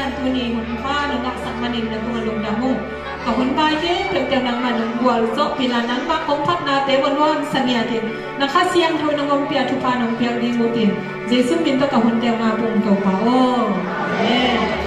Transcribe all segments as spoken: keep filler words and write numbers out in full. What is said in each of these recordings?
Tuni hun pha nong ngahsak manin na tungah lungdam ung. Ka hun vai khempeuh teh nangmah nong gualzawhpih a, nangmah kong phatnate va nuamsa ngiat in, na Kha Siangtho nong ompih a thupha nong piak ding uh hi. Jesu min tawh ka hun teh ngap ung Topa aw. Amen.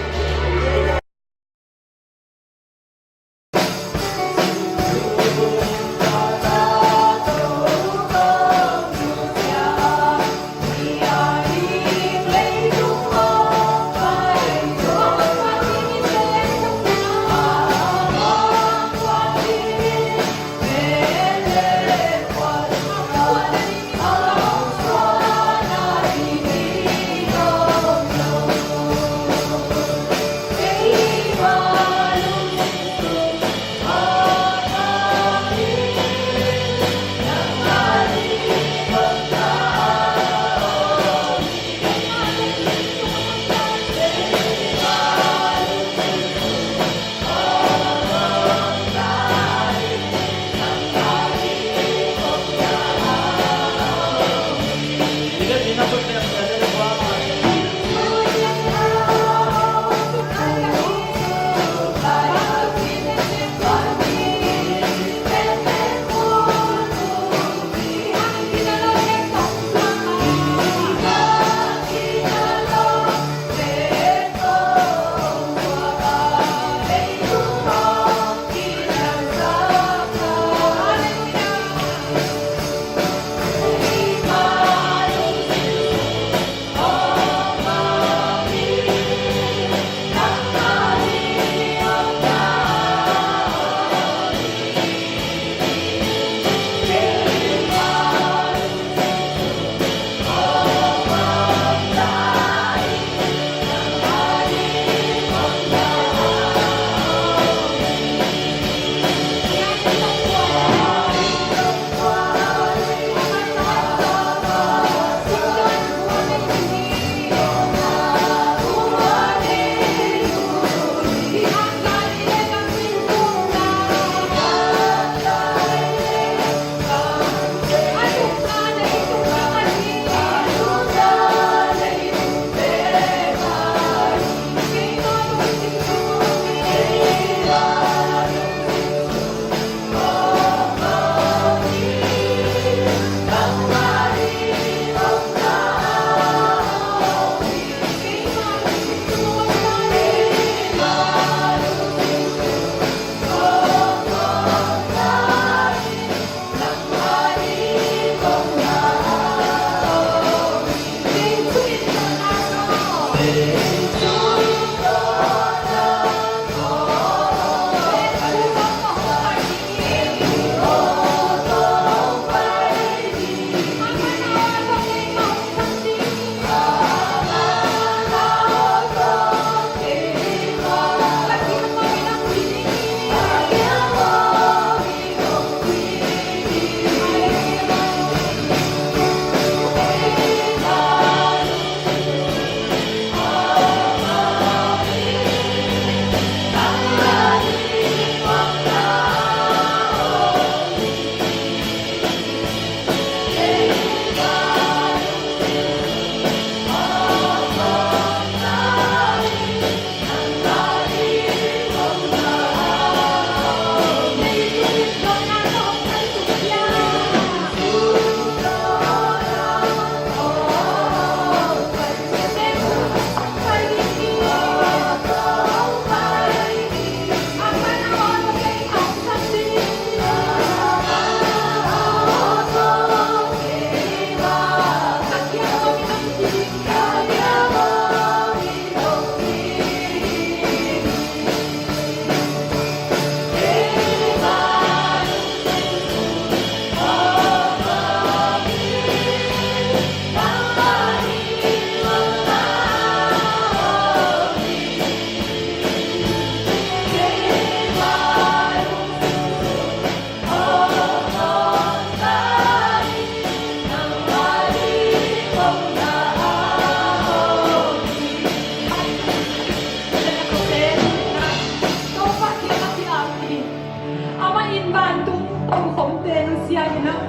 Amah in vantung tomkhomte nusia in ah,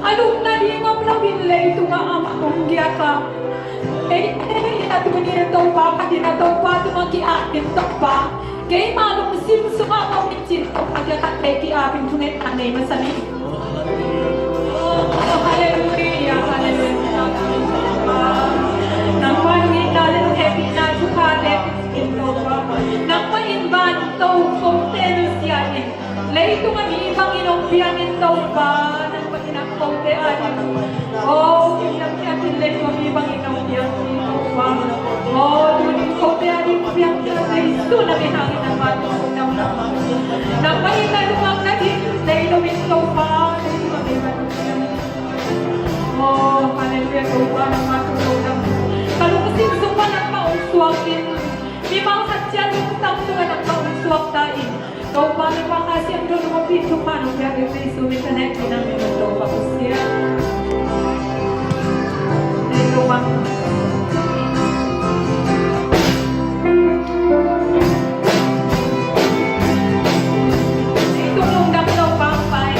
a lupna ding om loin leitungah amah hong giak a, eite in ah tuni in Topa phat in ah Topa tungah ki-at Keima lungsim sungah kong mitcin a kiang khat vei ki-apin thungetna nei masa ni. Oh, halleluiah, halleluiah. Nangmah in itna le hehpihna thupha te in Topa. Nangmah in van to kote nusia in. Leitung a mi bangin hong piang in Topa. Nangmah in a kote a ding. Oh, piang piang in leitung a mi bangin hong piang in Topa. Oh, tuni kote a ding piang piang Jesu na min hangin nangmah in hong piang. Nangmah in na lungdam na ding leitung in Topa. Leitung a mi bangin hong piang. Oh, halleluiah, Topa, nangmah in lungdam. Ka lungsim sung pan nangmah hong suak in. Mimal khat ciat lungtang sungah nangmah hong suak ta in. Topa, nangmah Kha Siangtho nong pia thupha nong pia ding Jesu min ta nang in nang min Topa Pasian. Topa. Leitung lungdam Topa pai.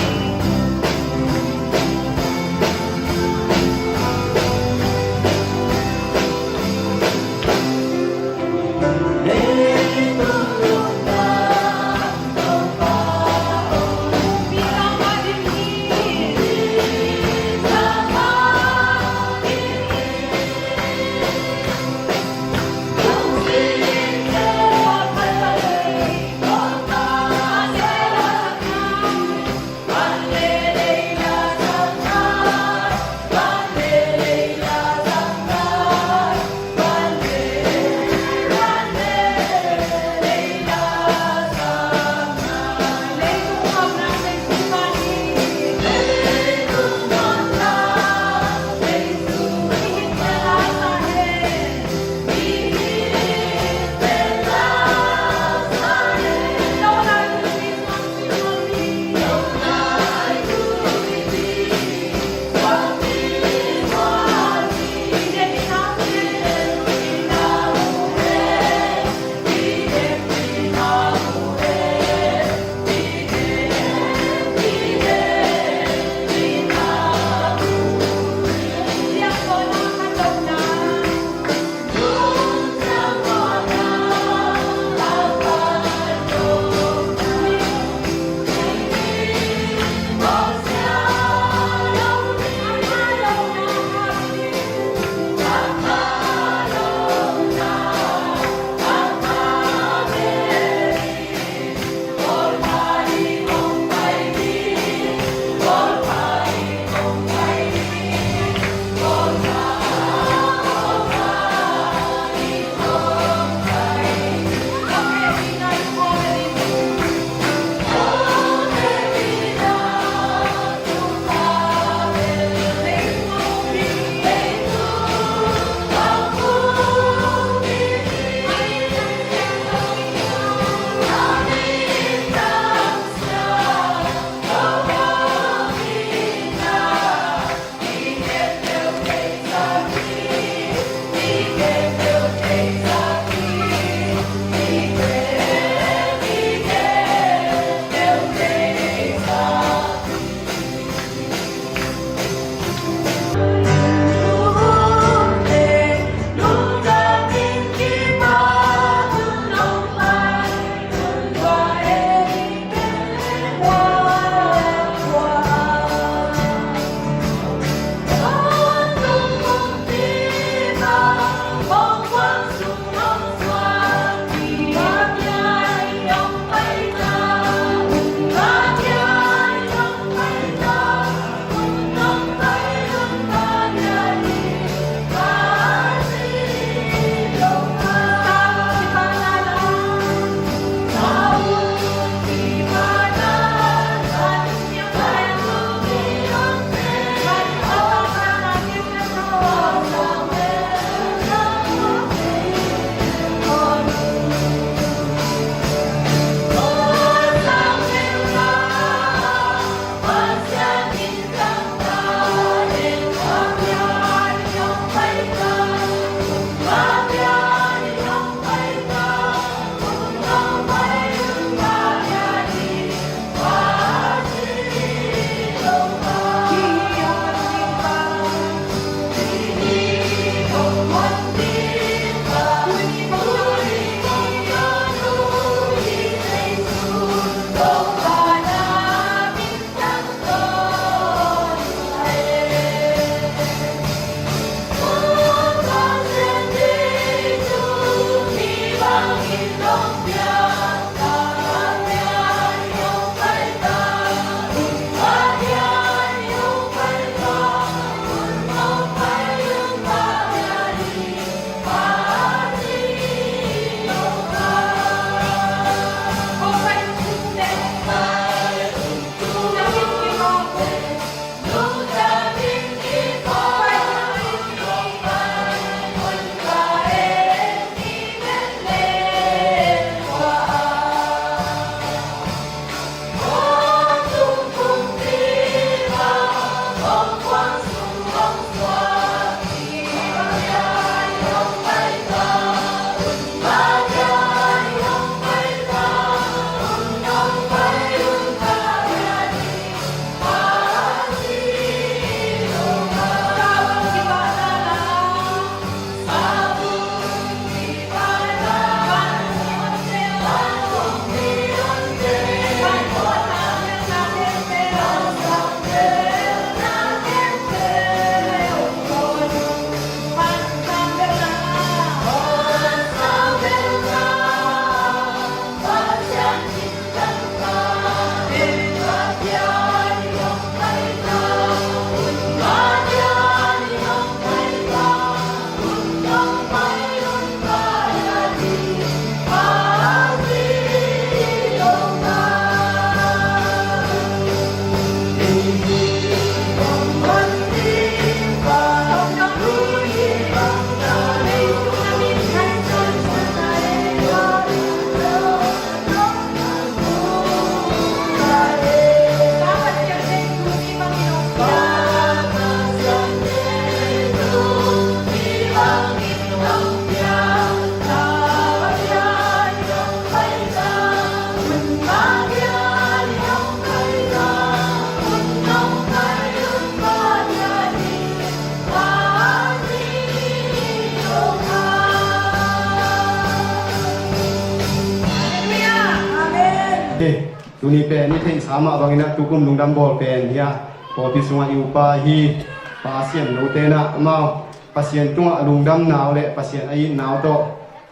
Tuni pen i theihsa mah bangin ah tukum lungdam bawl pen hi a, pawlpi sungah i upa hi, Pa Sian Note in ah amau Pasian tungah a lungdamna uh le Pasian a itna uh tawh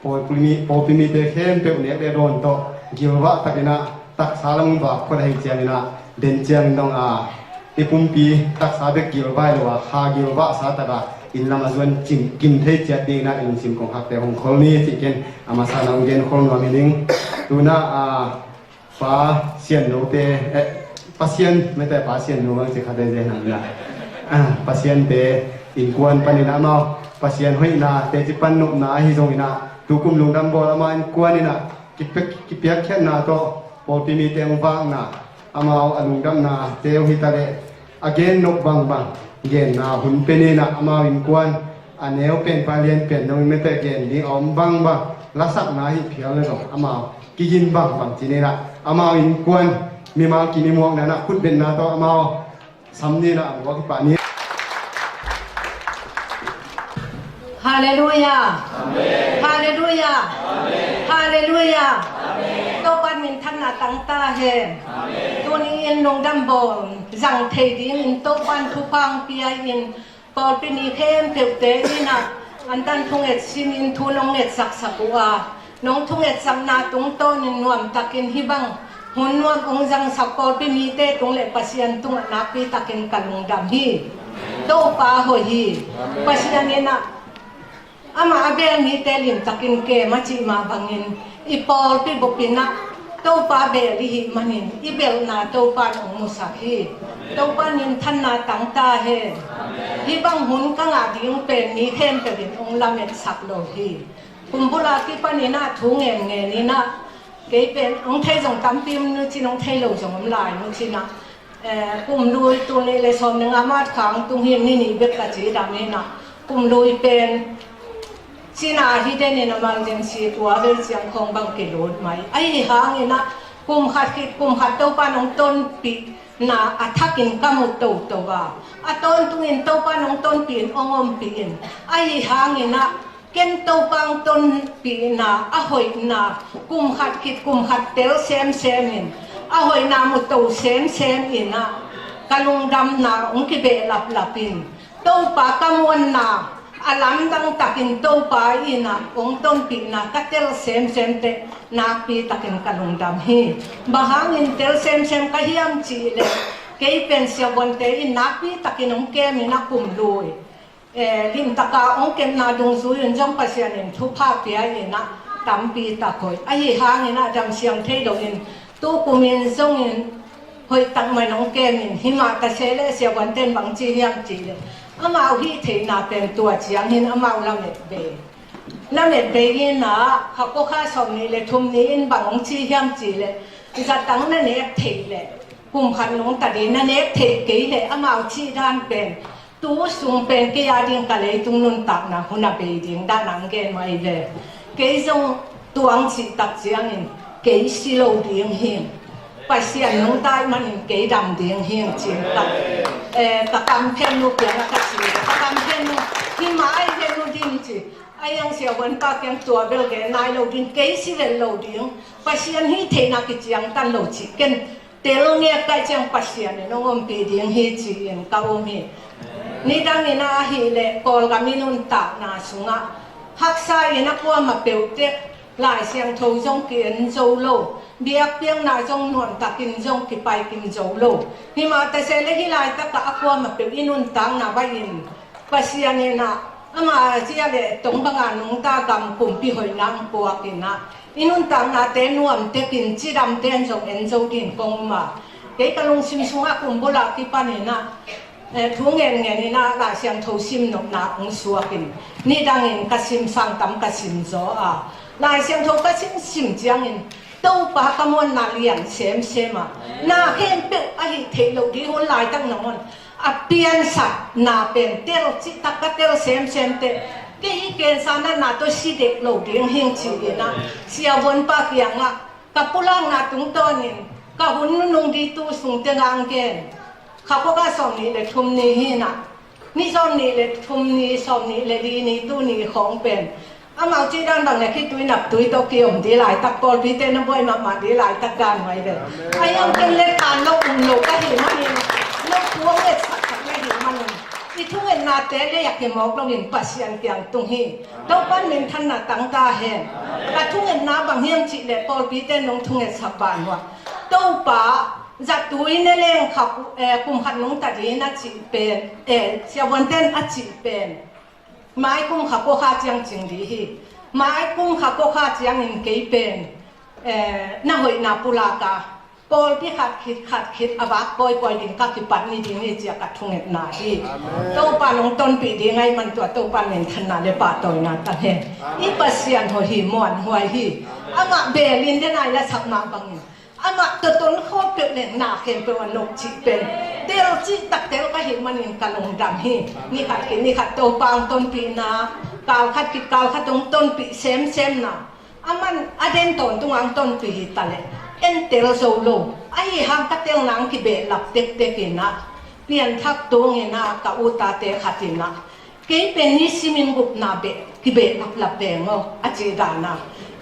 pawlpi mi, pawlpi mite khempeuh nek le dawn tawh gilvah takin ah taksa lam hong vak phot ahih ciangin ah, den ciangin dong a, i pumpi taksa bek gilvah hi lo a, kha gilvahsa tak a inn lam a zuan cin kim thei ciat dingin ah i lungsim kongkhakte hong khol ni cih ken a masa in ah hong gen khol nuam hi ning. Tu in ah, a, Pa Sian Note, eh, Pasian, mete Pasian No bang ci kha te zen hang na. Ah, Pasiante innkuan panin amau Pasian hoihna teci pan nopna ahi zongin ah tukum lungdam bawl ama innkuan in ah kipiak, kipiakkhiatna tawh pawlpi mite hong vakna, amau a lungdamna te uh hi ta leh a gen nop bangbang genna hun pen in ah amau innkuan a neu pen pa lian pen dong in mete gen ding a om bangbang lasakna hi phial le zong amau kigin bangbang ci in ah amau innkuan mimal kimimuakna in ah khutbetna tawh amau sam ni in ah a muak hi pah ni. Halleluia. Amen. Halleluia. Amen. Halleluia. Amen. Topa minthanna tang ta hen. Amen. Tuni in lungdam bawl zang thei dingin Topa in thupha hong pia in pawlpi mi khempeuhte in ah antan thunget simin thu nong ngetsaksak uh a, nong thungetsakna tungtawnin nuamtakin hih bang hun nuam hong zangsak pawlpi mite tung le Pasian tungah nakpitakin ka lungdam hi. Topa hoih hi. Pasian in ah amah a beel mite limtakin kem a cih mah bangin i pawlpi bup in ah Topa beel i hih manin i belhna Topa in hong musak hi. Topa minthanna tang ta hen. Hih bang hun ka ngah ding pen mi khempeuh in hong lametsak lo hi. Kum bul a kipan in ah thu ngen ngen in ah kei pen hong thei zong tampi om nu cin, hong thei lo zong om lai nu cin ah, eh, kum lui tul nih le sawm le nga March kha hong tung hi, ni nih bek ka cidam in ah kum lui pen Cina hi den in emergency kua vel ciang khawng bang kilut mai. Ahi hangin ah kum khat khit kum khat Topa in hong tonpihna a thakin ka mu toto a, a tawntungin Topa in hong tonpih in hong ompih in, ahi hangin ah ken Topa hong tonpihna a hoihna kum khat khit kum khat tel semsem in, a hoihna mu to semsem in ah ka lungdamna hong kibehlaplap in, Topa ka muanna A lamdang takin Topa in ah hong tonpihna ka tel semsem teh nakpi takin ka lungdam hi. Bang hangin tel semsem ka hiam cih leh, kei pen siavuante in nakpi takin hong kem in ah kum lui, eh, limtaka hong kepna dungzui un zong Pasian in thupha pia in ah tampi tak hoih. Ahi hangin ah damsiam thei loin tu kumin zongin hoih tak mah in hong kem in, himah ta se leh siavuante in bang ci hiam cih leh, amau hih theihna pen tua ciangin amau lamet bei. Lamet bei in ah, kha kua kha sawm nih le thum ni in bang hong ci hiam cih leh, zatang na nek theih leh, kum khat nungta ding na nek theih kei leh, amau cih dan pen tu sung pen kei a ding ka leitung nuntakna hun a bei ding dan a hong gen mah hi ve. Kei zong tua hong cih tak ciangin kei si lo ding hi. Pasian nungta ahih manin kei dam ding hi ci-in ka, eh, ka kamphen nu kiangah ka ci. Ka kamphen nu, himah ahi ve nu ding ci. Ahi hang siavuanpa kiang tua bel gen nai lo ding, kei si vet lo ding. Pasian hih theihna kiciangtan lo cih ken tel ngek ka hih ciang Pasian in hong ompih ding hi ci-in ka um hi. Nidang in ah ahih leh Kawlgam i nuntakna sungah haksa in ah kuamah peuh tek Lai Siangtho zong ki-en zo lo, biakpiakna zong nuamtakin zong kipai kim zo lo. Himah ta se leh hih laitakah a kuamah peuh i nuntakna baih in Pasian in ah ama zia le tong banga nungta gam kumpi hoihna hong puak in ah i nuntaknate nuam tekin cidamte in zong en zo ding kong um a. Kei ka lungsim sungah kum bul a kipan in ah, eh, thu ngen ngen in ah Lai Siangtho sim nopna hong suak in, nidang in ka sim, sang tam ka sim zaw a. Lai Siangtho ka sim sim ciangin Topa ka muanna lian semsem a. Na khempeuh a hih theih loh ding hun laitak nangawn a piansakna pen tel cihtak ka tel semsem teh, kei hih cancer natna tawh si dek lo ding hi ing ci-in ah siavuanpa kiangah ka pulakna tungtawnin ka hun nunung ding tu sung teng ah hong gen. Kha kua kha sawm nih le thum ni hi in ah, ni sawm nih le thum ni, sawm nih le li ni, tu ni khawng pen amau cih dan bang leh khitui naptui tawh ki-om ding laitak, pawlpite na buai mahmah ding laitak dan huai ve. Ahi hang ken leh than lo um lo ka hih manin, no thu hong ngetsak tak na hih manin, i thungetnate lei a kimawk loin Pasian kiang tung hi. Topa in minthanna tang ta hen. Ka thungetna bang hiam cih leh pawlpite nong thungetsak banah Topa, zatui ne leng kha, eh, kum khat nungta ding a cih pen, eh, siavuante in a cih pen mai kum kha kua kha ciang cing ding hi. Mai kum kha kua kha ciangin kei pen, eh, na hoihna pulak a, pawlpi khat khit khat khit a vak pawipawi ding ka kipat ni ding hi ci-a ka thungetna hi. Amen. Topa in hong tonpih ding ahih man tua Topa in minthanna le pahtawina tang hen. Amen. I Pasian hoih hi, muanhuai hi. Amen. Amah beel in den a i lasak mah bangin, amah tawh ton khawm peuh leh na khempeuh a nop cih pen tel cihtak tel ka hih manin ka lungdam hi. Ni khat khit ni khat Topa hong tonpihna, kal khat khit kal khat hong tonpih semsemna, a man a den tawntung a hong tonpih hi ta leh en tel zo lo. Ahi hang ka telna hong kibehlap tektek in ah, pianthak tung in ah ka u tate khat in ah, kei pen ni simin gupna beh kibehlaplap veng aw, a cih dan a.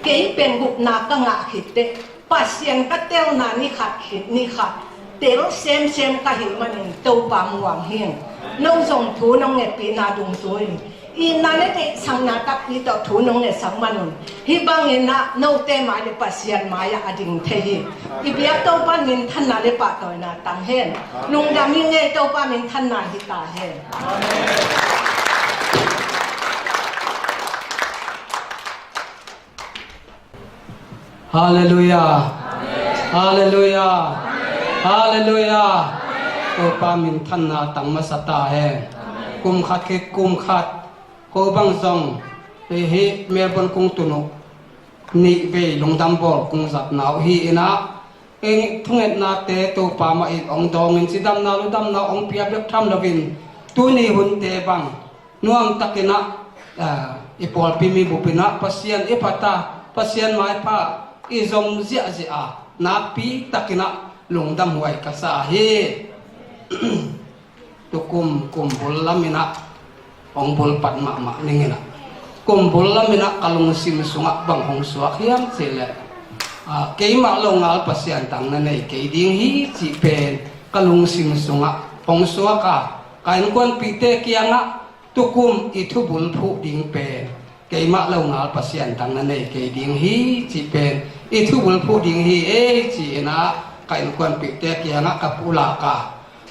Kei pen gupna ka ngah khit teh Pasian ka telna ni khat khit ni khat tel semsem ka hih manin Topa muang hi ing. No zong thu nong ngetpihna dungzui in, itna le deihsakna takpi tawh thu nong ngetsak man un, hih bangin ah note mai le Pasian mai-ah a ding thei hi. I biak Topa in minthanna le pahtawina tang hen. Lungdam ing ei, Topa minthanna hi ta hen. Halleluiah. Halleluiah. Halleluiah. Topa minthanna tang masa ta hen. Kum khat khit kum khat ko bang zong hih Melbourne kong tun uh nih vei lungdam bawl kong zatna uh hi in ah, eng thungetnate Topa mah in hong dawngin cidamna ludamna hong pia bek tham loin, tuni hunte bang nuamtakin ah, ah, i pawlpi mi bup in ah Pasian i phat a, Pasian maipha i zom ziahziah a, nakpi takin ah lungdam huai ka sa hi. Tukum kumbul lam in ah hong bulpat mahmah ning in ah, kumbul lam in ah ka lungsim sungah bang hong suak hiam cih leh, ah, keimah longal Pasian tang na nei kei ding hi cih pen ka lungsim sungah hong suak a, ka innkuanpihte kiangah Tukum i thubul phuh ding pen keimah longal Pasian dang na nei kei ding hi cih pen i thubul phuh ding hi ei ci-in ah ka innkuanpihte kiangah ka pulak a,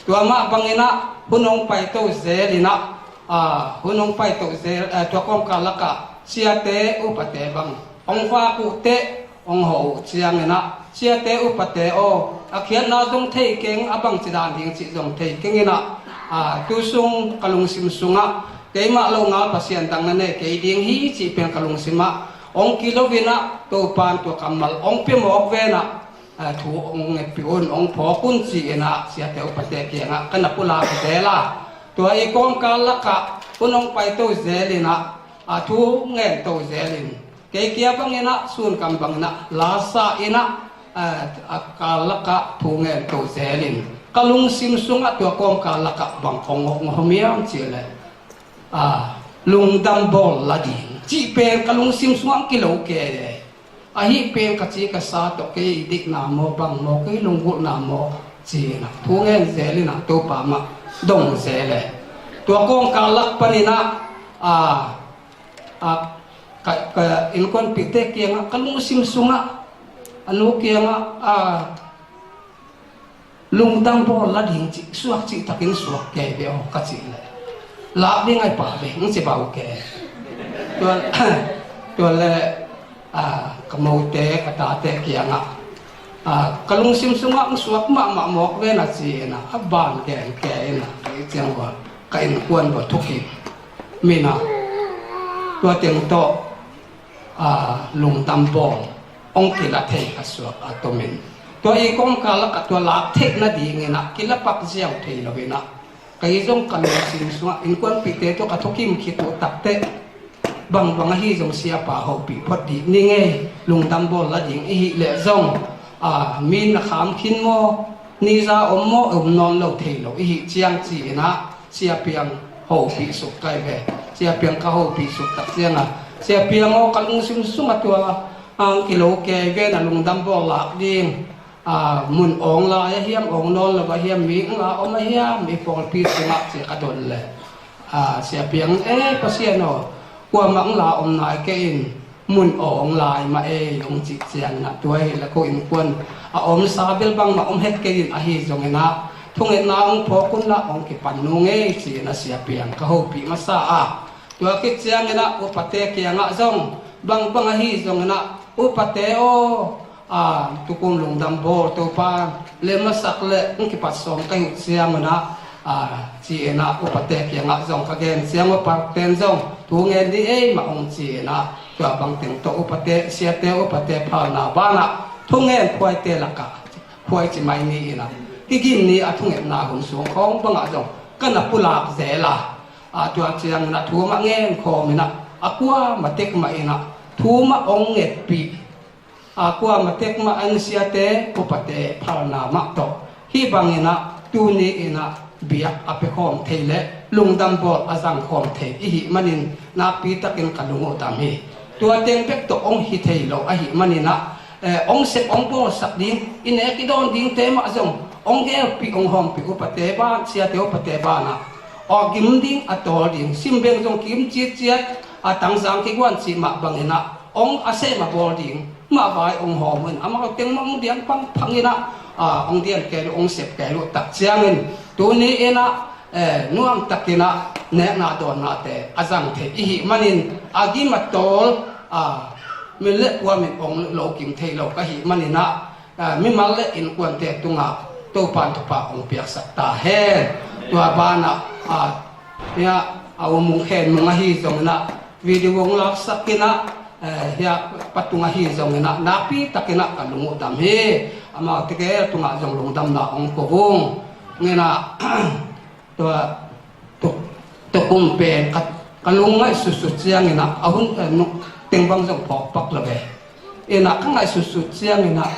tua mah bangin ah hun hong paito zel in ah, ah, hun hong paito zel, eh, tua kawmkal lakah siate upate bang hong vak uh teh, hong hawh uh ciangin ah siate upate aw, a khiatna zong thei keng, a bangci dan ding cih zong thei keng in ah, ah, tu sung ka lungsim sungah keimah longal Pasian dang na nei kei ding hi cih pen ka lungsimah hong kilo in ah Topan tua kammal hong pia mawk ve in ah, ah, thu hong ngetpih un, hong phawk un ci-in ah siate upate kiangah ka na pulak zel a, tua i kawmkal lakah hun hong paito zel in ah, ah, thu ngen to zel in, kei kia bangin ah sunkam bangin ah lasa in ah, ah, a kal lakah thu ngen to zel in ka lungsim sungah tua kawmkal lakah bang hong hong hawm hiam cih leh, ah, lungdam bawl la ding cih pen ka lungsim sungah hong kilo kei e. Ahi pen ka ci ka sa tawh kei i dikna maw bang maw kei lunggulhna maw ci-in ah thu ngen zel in ah Topa mah dong zel e. Tua kawmkal lak panin ah, ah, ah, ka, ka innkuanpihte kiangah ka lungsim sungah a nu kiangah, ah, lungdam bawl la ding cih suak cih takin suak kei ve aw ka cih leh, lak ding ai pah ve hong ci bau kei. Tua, tua leh, ah, ka mote ka tate kiangah, ah, ka lungsim sungah hong suak mahmah mawk ve na ci-in ah a ban gen kei in ah, ka i ciang ua ka innkuan ua thukim min ah tua teng tawh, ah, lungdam bawl hong kila thei a suak a tomin, tua i kawmkal lakah tua lak theih nadingin ah kila pak ziau thei lo in ah, kei zong ka lungsim sungah innkuanpihte tawh ka thukim khit uh takteh, bangbang ahi zong siapa hopih phot dih ning ei, lungdam bawl la ding i hih leh zong, ah, mi na kham khin maw, niza om maw, om nawn lo thei lo i hih ciang ci-in ah Sia Piang hopih suk kai ve. Sia Piang ka hopih suk tak ciangah, Sia Piang aw, ka lungsim sungah tua ang kilo kei ve na lungdam bawl lak ding, ah, mun awng lai a hiam, awng nawn lo a hiam, mi nga om a hiam, i pawlpi sungah ci ka don leh, ah, Sia Piang, eh, Pasian aw, kuamah ang la om nai kei in, mun awng lai mah ei hong cih ciangin ah tua hi leh ko innkuan a omsa bel bangmah om het kei in ahi zongin ah thungetna hong phawk un lah hong kipan nung ei ci-in ah Sia Piang ka hopih masa a, tua khit ciangin ah upate kiangah zong bangbang ahi zongin ah upate aw, ah, tukum lungdam bawl Topa lemmasak leh hong kipat sawm ka hi uh ciangun ah, ah, ci-in ah upate kiangah zong ka gen ciang upa ten zong thu ngen ni ei mah hong ci-in ah tua bang teng tawh upate, siate upate phalna banah thungen khuaite lakah khuai ci mai ni in ah kigin ni a thungetna hun sung khawng bangah zong ka na pulak zel a, ah, tua ciangin ah thu mah ngen khawm in ah a kuamah tek mah in ah thu mah hong ngetpih, a kuamah tek mah an siate upate phalna mah tawh hih bangin ah tuni in ah biak a pia khawm thei leh lungdam bawl a zang khawm thei i hih manin nakpi takin ka lung uh dam hi. Tua teng bek tawh hong hi thei lo ahih manin ah, eh, hong sep hong bawlsak ding, i nek i dawn dingte mah zong hong gelpih hong hawmpih upate ban, siate upate banah aw gim ding a tawl ding, simbeng zong kim citciat a tangzang kiguan cih mah bangin ah hong a sem a bawl ding mah vai hong hawm uh in amau teng mah hong diang pangphang in ah, ah, hong dian kei uh hong sep kei uh tak ciangin tuni in ah, eh, nuam takin ah nekna dawnnate a zang thei i hih manin a gim a tawl, ah, min le kuamin hong lo kim thei lo ka hih manin ah, ah, mimal le innkuante tungah Topan thupha hong piaksak ta hen. Tua banah, ah, hia a um hong khen mong ahi zongin ah video hong laksak in ah, eh, hia patung ahi zongin ah nakpi takin ah ka lung uh dam hi. Amau tegel tungah zong lungdamna hong ko ung. Ngen ah, tua, tuk, tukum pen ka, ka lung ngaihsutsut ciangin ah a hun, eh, teng bang zong phawk pak lo ve. In ah ka ngaihsutsut ciangin ah,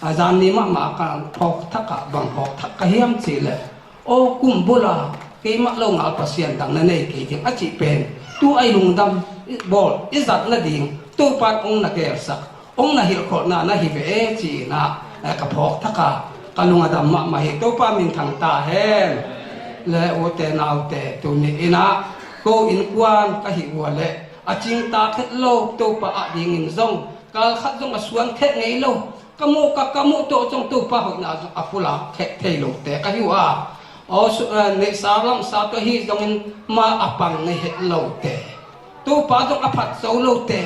a zan ni mahmah ka phawk thak ah bang phawk thak ka hiam cih leh, aw kum bula keimah longal Pasian dang na nei kei ding a cih pen tu a i lungdam bawl i zat nading Topan hong na gelsak hong na hilhkholhna na hi ve e ci-in ah, eh, ka phawk thak a ka lung a dam mahmah hi. Topa minthang ta hen. Le ute naute tuni in ah Ko innkuan ka hih uh leh a cingtak het lo, Topa adingin zong kalkhat zong a suan kheh ngei lo. Ka muh ka, ka muh tawh zong Topa hoihna zong a pulak kheh thei lote ka hi uh a. Aw su, eh, neihsa lamsa tawh ahi zongin ma a pang ngei het lote, Topa zong a phat zo lote,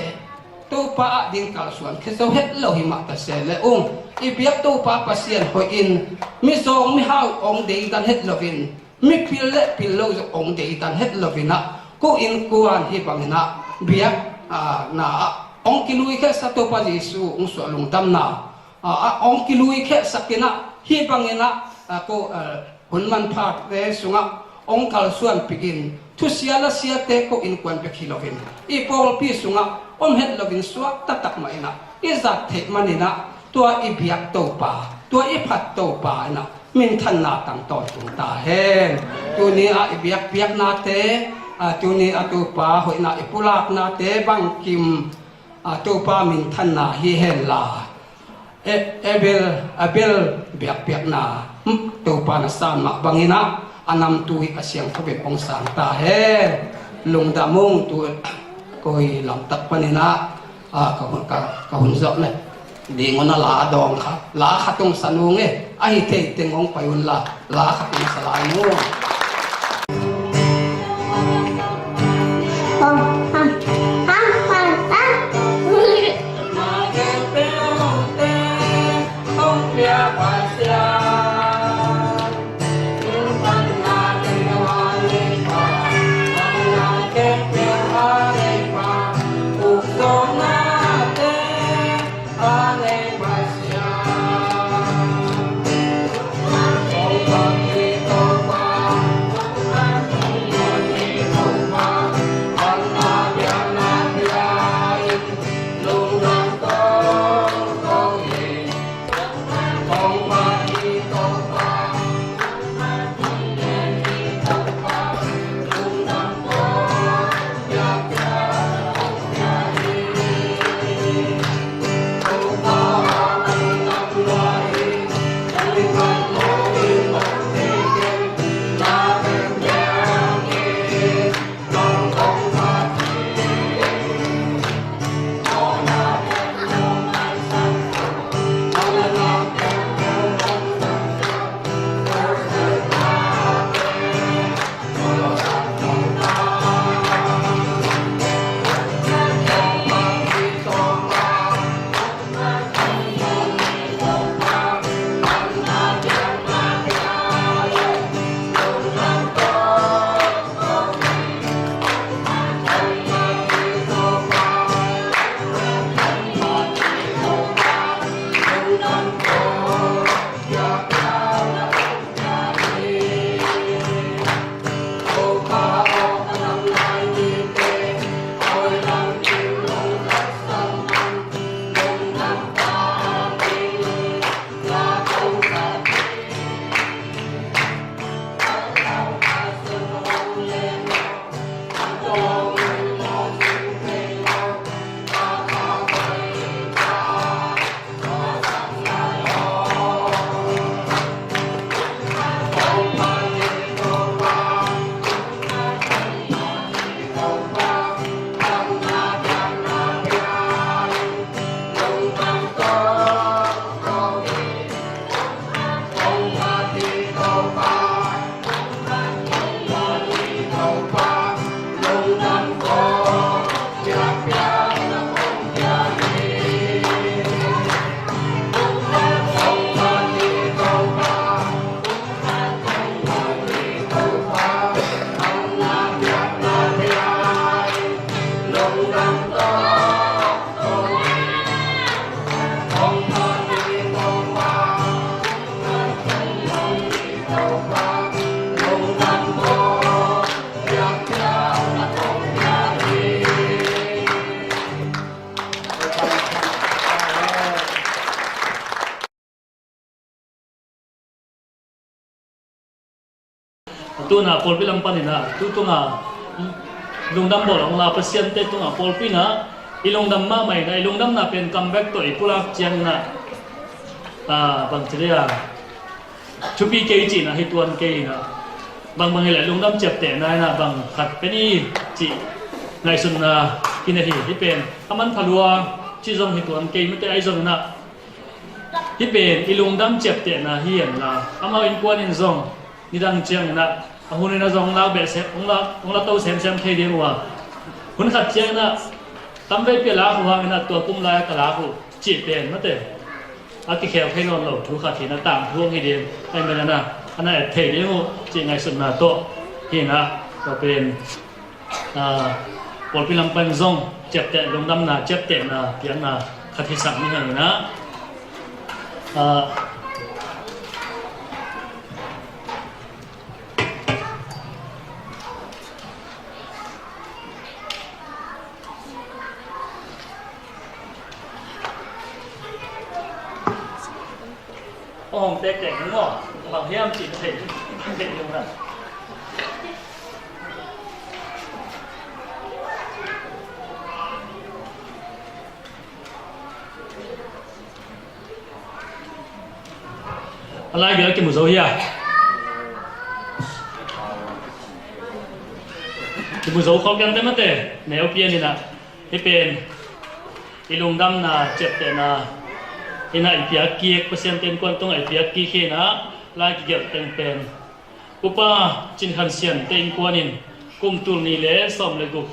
Topa ading kalsuan khia zo het lo hi mah ta se le ung, i biak Topa Pasian hoihin mizawng mihau hong deidan het loin, mipil le pil lo zong hong deidan het loin ah, ko innkuan hih bangin ah biak, ah, na ah hong kilui khehsa Topa Jesu hong suah lungdamna, ah, ah, hong kilui khehsak in ah, hih bangin ah, ah, ko, ah, hun manphate sungah hong kalsuanpih in, thusia lasiate ko innkuan bek hi loin, i pawlpi sungah om het loin suak taktak mah in ah i zat theih manin ah, tua i biak Topa, tua i phat Topa in ah minthanna tang tawntung ta hen. Tuni ah i biakpiaknate, ah, tuni ah Topa hoihna i pulaknate bangkim, ah, Topa minthanna hi hen la. E, Abel, Abel biakpiakna, hmm, Topa na san mah bangin ah a namtui a siangtho in hong sang ta hen. Lungdam ung. Tu koi lamtak panin ah, ah, ka hun, ka, ka hun zawh le ding un a la dawng kha, la khat hong sa nung e, a hi thei teng hong pai un la, la khat hong sa lai nung. Tuna pawlpi lam panin ah, tu tunga lungdam bawl a hong la Pasian te tunga pawlpi in ah i lungdam mahmah in ah, i lungdamna pen comeback tawh i pulak ciangin ah, ah, bang ci le a, thupi kei cihna hi tuan kei in ah, Bangbang hileh lungdam ciaptehna inah bang khat pen i cih ngaihsutna kinei hi. Hih pen a manpha lua cih zong hi tuan kei mate, ahi zong inah hih pen i lungdam ciaptehna hi henla, amau innkuan in zong nidang ciang inah a hun inah zong hong lak behsem, hong lak, hong la to semsem thei ding uh a, hun khat ciang inah tamvei pia lak uh hang inah tua kum lai-a ka lak uh cih pen mate a kikhel thei nawn lo thu khat hi inah, tangthu hong hi ding, ahi man inah a na et thei ding uh cih ngaihsutna tawh hi inah, tua pen, ah, pawlpi lam pan zong ciapteh, lungdamna ciaptehna piakna khat hisak ni hang inah, ah, Ong tek tek ni maw? Bang hiam cih na thei, thei lo na. A lai gel kimu zo hia? Kimu zo khol kente mate, neu pian inah. Hih pen i lungdamna ciaptehna inah i piak kik, Pasian te innkuan tungah i piak kik hi inah, lai kigelh teng pen Upa Cin Khan Sian te innkuan in kum tul nih le sawm le guk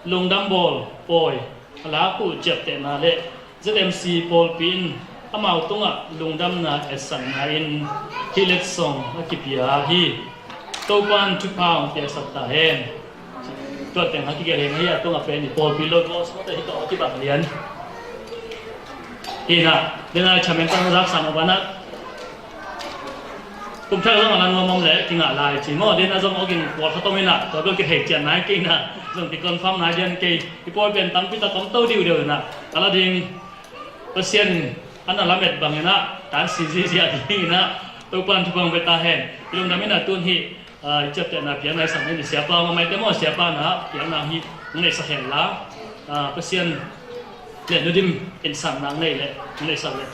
lungdam bawl pawi a lak uh ciaptehna le Z M C pawlpi in amau tungah lungdamna etsakna in hih letsong a kipia hi. Topa'n thupha hong piaksak ta hen. Tua teng a kigelh hi a, tungah pen i pawlpi lo, boss mate hi tawh a kibang lian. Hi inah, den a chairman tang zak sang a banah kum thak zong a la nuam om leh kingah lai ci maw, den a zong awging pawl khat om inah, tua bel kithei cian nai kei inah, zong ki confirm nai lian kei. I pawl pen tampi tak om to diudiu inah, a la ding Pasian in a na lamet bang inah tan si ziazia ding inah, Topa'n thupha hong pia ta hen. I lungdam inah tun hih, ah, i ciaptehna piakna i sak ni, siapa mamaite maw, siapa na piakna hi hong neihsak hen la, ah, Pasian le nudim insang nak nei le nei sak le.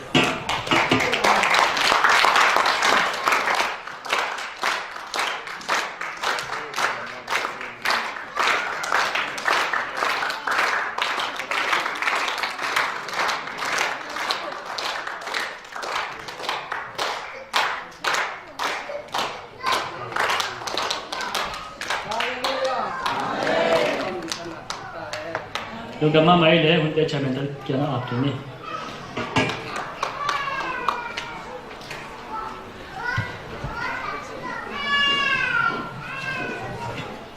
Lungdam mahmah i le hunte chairman te kiangah ap kik ni.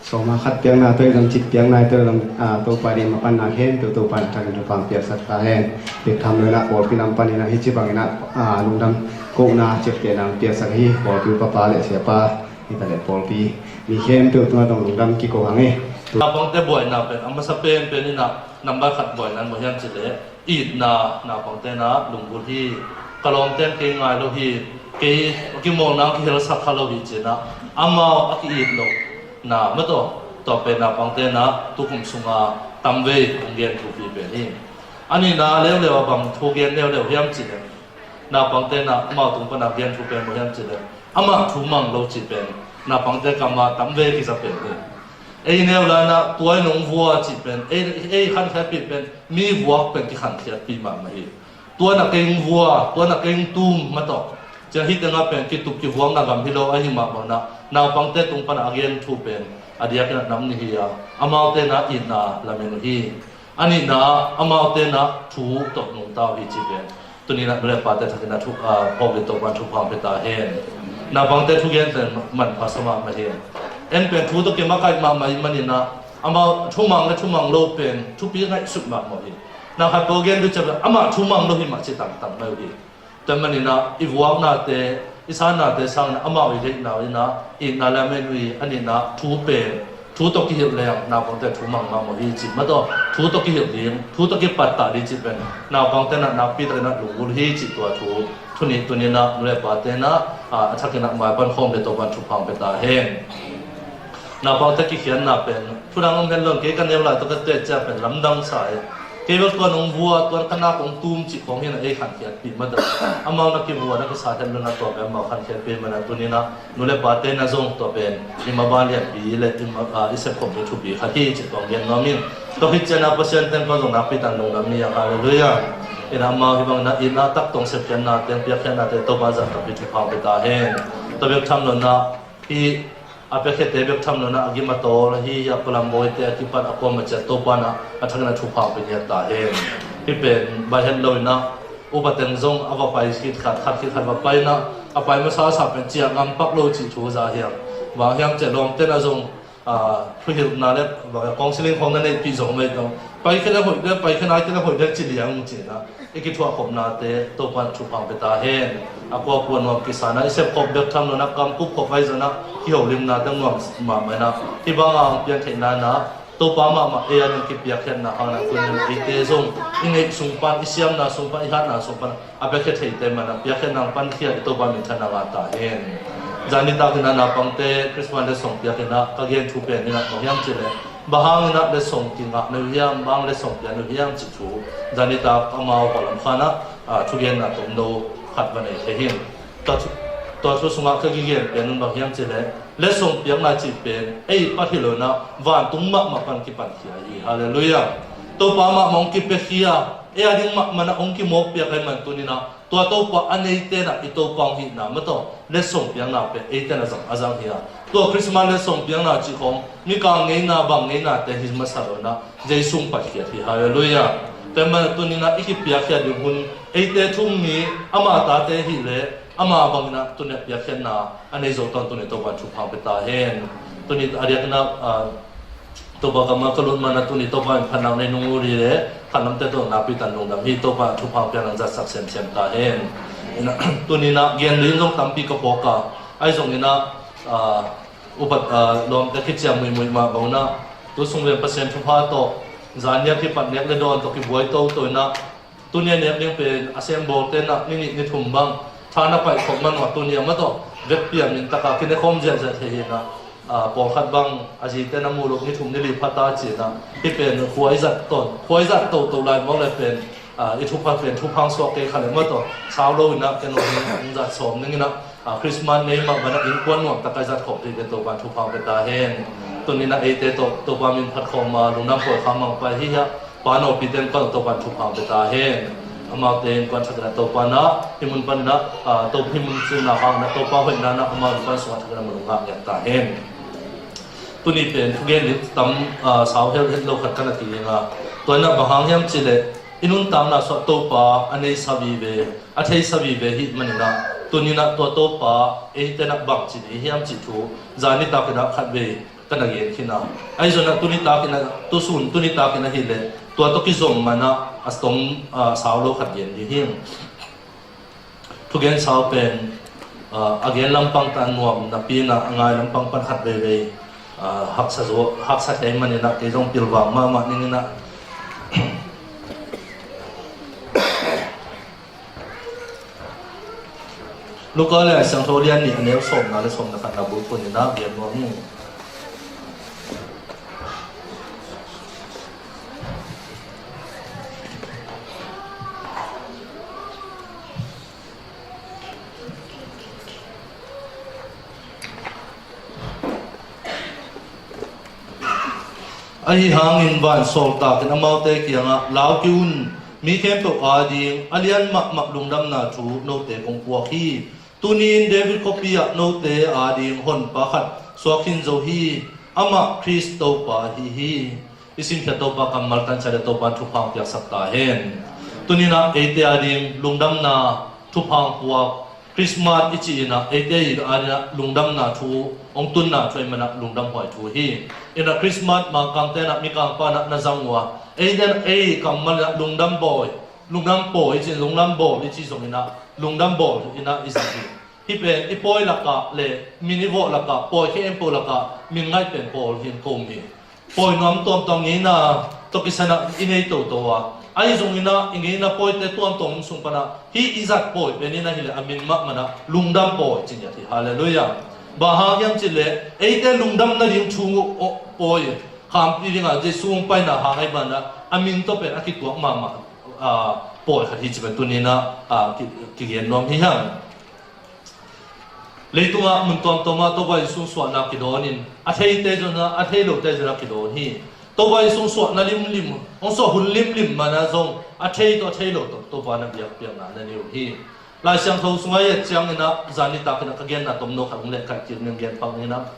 Sawma khat piakna tawh i lam cik piakna i tawh i lam, ah, Topa ding mapanna khempeuh Topa in a thakin thupha hong piaksak ta hen. Bek tham lo inah pawlpi lam pan inah hih ci bang inah, ah, lungdam kohna ciaptehna hong piaksak hi. Pawlpi upapa le siapa hi ta le pawlpi mi khempeuh tungah dong lungdam kiko hang hi. Naupangte buaina pen a masa penpen inah number khat buaina in bang hiam cih leh itna, naupangte na lunggulh hi. Ka lawmte in kei ngai lo hi, kei a kimawlna a kihelsak kha lo hi ci inah amau a ki-it lohna mah tawh, tua pen naupangte na tukum sunga tamvei hong gen thupi pen hi. A nihna leuleu a bang thu gen leuleu hiam cih leh naupangte na amau tung pana gen thu pen bang hiam cih leh amah thu mang lo cih pen naupangte kamah tamvei kiza pen hi. Ei neu lai inah tua in hong vua cih pen, ei, ei khankhiatpih pen mi vuak pen kikhankhiatpih mahmah hi. Tua in a kei hong vua, tua in a kei hong tum mah tawh, ciang hih tengah pen kitup kivuakna gam hi lo ahih mah bang inah naupangte tung pana a gen thu pen a diakin a nam ni hi a, amaute na itna lamen uh hi. A nihna, amaute na thu tawh nungta uh hi cih pen tuni inah nu le pate thakin a thu, ah, phawk ding Topa'n thupha hong pia ta hen. Naupangte thugen pen manpha sa mahmah hi. En pen thu tawh kimakaih mahmah i hih man inah amau thumang le thumang lo pen thupi ngaihsut mahmah hi. Na khat peuh gen tu ciang amah thumang lo hi mah ci tangtang mai uh hi. Tua man inah i vuaknate, i sannate sangin amau i deihna uh inah itna lamen uh hi. A nihna thu pen thu tawh kihilh leng naupangte thu mang mahmah hi cih mah tawh, thu tawh kihilh ding, thu tawh kipattah ding cih pen naupangte na nakpi takin a lunggulh hi cih tua thu thu nih tuni inah nu le pate na, ah, a thakin a maipan khawm le Topa'n thupha hong pia ta hen. Naupangte kikhiatna pen thu dang om hen lo, kei ka neu lai tawh ka teh ciang pen lamdang sa hi. Kei bel tuan hong vua, tuan ka nak hong tum cih khawng hi a, ei khankhiatpih mah dah. Amau na kivua na kisa het lo in a, tua pen amau khankhiatpih mah a, tuni in a nu le pate na zong tua pen i maban lianpi le i ma, a, i sepkhop ding thupi khat hi cih tuang gen nuam ing. Tua khit ciangin a Pasian teng kong zong nakpi takin lungdam hi a, halleluiah. In a amau hih bangin a itna tak tawh sepkhiatna teng piakkhiatna teng Topa zahtakpi thupha pia ta hen. Tua bek tham lo in a hih a piakkhiate bek tham lo in a gim a tawl ahi a, Colombo-te a kipat a kuama ciat Topa in a a thakin a thupha pia ngiat ta hen. Hih pen baih het lo in a upa teng zong a va pai khit khat, khat khit khat va pai in a, a pai masa sa pen ciah ngam pak lo cih thu za hiam. Bang hiam cih leh lawmte in a zong, a, thuhilhna le bang counseling khawng na neihpih zong mah hi tawh, pai khin a hoih dek, pai khin a khin a hoih dek ci liang ci in a i kithuahkhopnate Topa in thupha pia ta hen. A kuakua nuam kisa in a i sepkhop bek tham lo in a kam kupkhop ahi zongin a kiholimnate nuam mahmah in a, hih banga hong piang theihna in a Topa mahmah ei ading kipiakkhiatna hangin a tuni in a eite zong i ngeih sung pan, i siamna sung pan, i hatna sung pan a piakkhia theite mah in a piakkhiatna hong pankhia i Topa minthanna ngah ta hen. Zan nitak in a naupangte Christmas letsong piak in a ka gen thu pen in a bang hiam cih leh, bang hangin a letsong kingah na uh hiam, bang letsong pia na uh hiam cih thu zan nitak amau khualam khan a, a, thugenna tomno khat va nei thei hi. Tua thu, tua thu sungah ka kigen pen un bang hiam cih leh, letsong piakna cih pen ei pat hi lo in a vantung mahmah pan kipankhia hi. Halleluiah. Topa mahmah hong kipiakhia, ei ading mahmah in a hong kimawkpiak ahih man tuni in a tua Topa a neite in a i Topa hong hihna mah tawh letsong piakna pen eite in a zang a zang hi a, tua Christmas letsong piakna cih khawng mikang ngeina bang ngeinate hi masa lo in a Jesu hong patkhiat hi. Halleluiah. Tua ahih man tuni in a i kipiakkhiat ding hun eite thum ni, ama tate hi leh ama bangin a tuni a piakkhiatna a nei zo tawntung in Topa in thupha pia ta hen. Tuni a diakin a, a, Topa kammal ka lut man a tuni Topa in phatna nei nung uh hi leh khatlamte tawh nakpi takin lungdam hi. Topa thupha pia nang zatsak semsem ta hen. In a, tuni in a gen ding zong tampi ka phawk a, ahi zongin a, a, upat, a, lawmte khit ciang muihmuih mah bang un a, tu sung ven Pasian thupha tawh zan nia kipat nek le dawn tawh kibuai toto in a, tuni a nek ding pen a sengbawlte in a ni nih ni thum bang tha na paih khop man uh a, tuni a mah tawh vekpi a min tak a kine khawm ziahziah thei hi in a, a, pawlkhat bang a zite in a muh loh ni thum ni li pha ta ci in a, hih pen khua i zat tawn, khua i zat toto lai mawk leh pen, a, i thupha pen thupha hong suak kei kha leh mah tawh sau lo in a ken hong zat sawm ning in a, a, Christmas nei mah bang a innkuan nuam tak a i zat khop thei pen Topa in thupha pia ta hen. Tuni in a eite tawh Topa min phat khawm a lungdam pawi kha mang pai hi a, Pa Nawpi teng kong Topa in thupha pia ta hen. Amaute innkuan thakin a Topa in a hih mun panin a, a, Topa hih mun cihna hangin a Topa hoihna in a amau innkuan sungah thakin a mun ngah ngiat ta hen. Tuni pen thugen ding tam, a, sau helh het lo khat ka na kiging a, tua in a bang hang hiam cih leh i nuntakna sungah Topa a neisa vive, a theisa vive ahih manin a, tuni in a tua Topa eite in a bangci nei hiam cih thu zan nitak in a khatvei ka na gen khin a. Ahi zongin a tuni takin a, tu sun tuni takin ahih leh tua tawh kizom man a, a tawm, a, sau lo khat gen ding hi. Thugen sau pen, a, a gen lampang tan nuam napi in a, a ngai lampang pan khat veivei, a, haksa zaw, haksa thei manin a kei zong pilvang mahmah ning in a. Luka Lai Siangtho lian nih a neu sawmna le sawmna khatna bulphuh in a gen nuam ing. Ahi hangin vansawltakin amaute kiangah, lau kei un, mi khempeuh ading a lian mahmah lungdamna thu note kong puak hi. Tuni-in David khuapi ah note ading honpa khat suak khin zo hi. Amah Khrist Topa ahi hi. I simkhiat Topa kammal tangcia le Topa in thupha piaksak ta hen. Tuni-in ah eite ading lungdamna thupha puak, Christmas i cih in ah eite ading ah lungdamna thu hong tunna thu ahih manin ah lungdam huai thu hi. In ah Christmas Mangkangte in ah mikangpa in ah na zang uh a, eite in ah ei kammal in ah lungdam bawi, lungdam pawi i cih, lungdam bawl i cih zongin ah lungdam bawl in ah i zang hi. Hih pen i pawi lakah le min i vawh lakah, pawi khempeuh lakah min ngaih pen pawl hi in ko hi. Pawi nuam tuamtuam ngeina tawh kisai in ah i nei toto a, ahi zongin ah i ngeina pawite tuamtuam sung pan ah hih i zat pawi pen in ahih leh a min mahmah in ah lungdam pawi ci ngiat hi. Halleluiah. Bang hang hiam cih leh eite lungdam nading thu, aw, pawi khampi ding ah Jesu hong paina hang ahih manin ah a min tawh pen a kituak mahmah, aa, pawl khat hi ci pen tuni-in ah, aa, ki, kigen nuam hi hang. Leitungah mun tuamtuamah Topa Jesu suahna kidawnin, a theite zong ah, a thei lote zong ah kidawn hi. Topa Jesu suahna limlim, hong suah hun limlim manah zong a thei tawh a thei lo tawh Topa na biakpiakna na nei uh hi. Lai Siangtho sungah i et ciangin ah, zan nitakin ah ka genna tomno khat hong lehkaih kik ning, gen phak ning ah.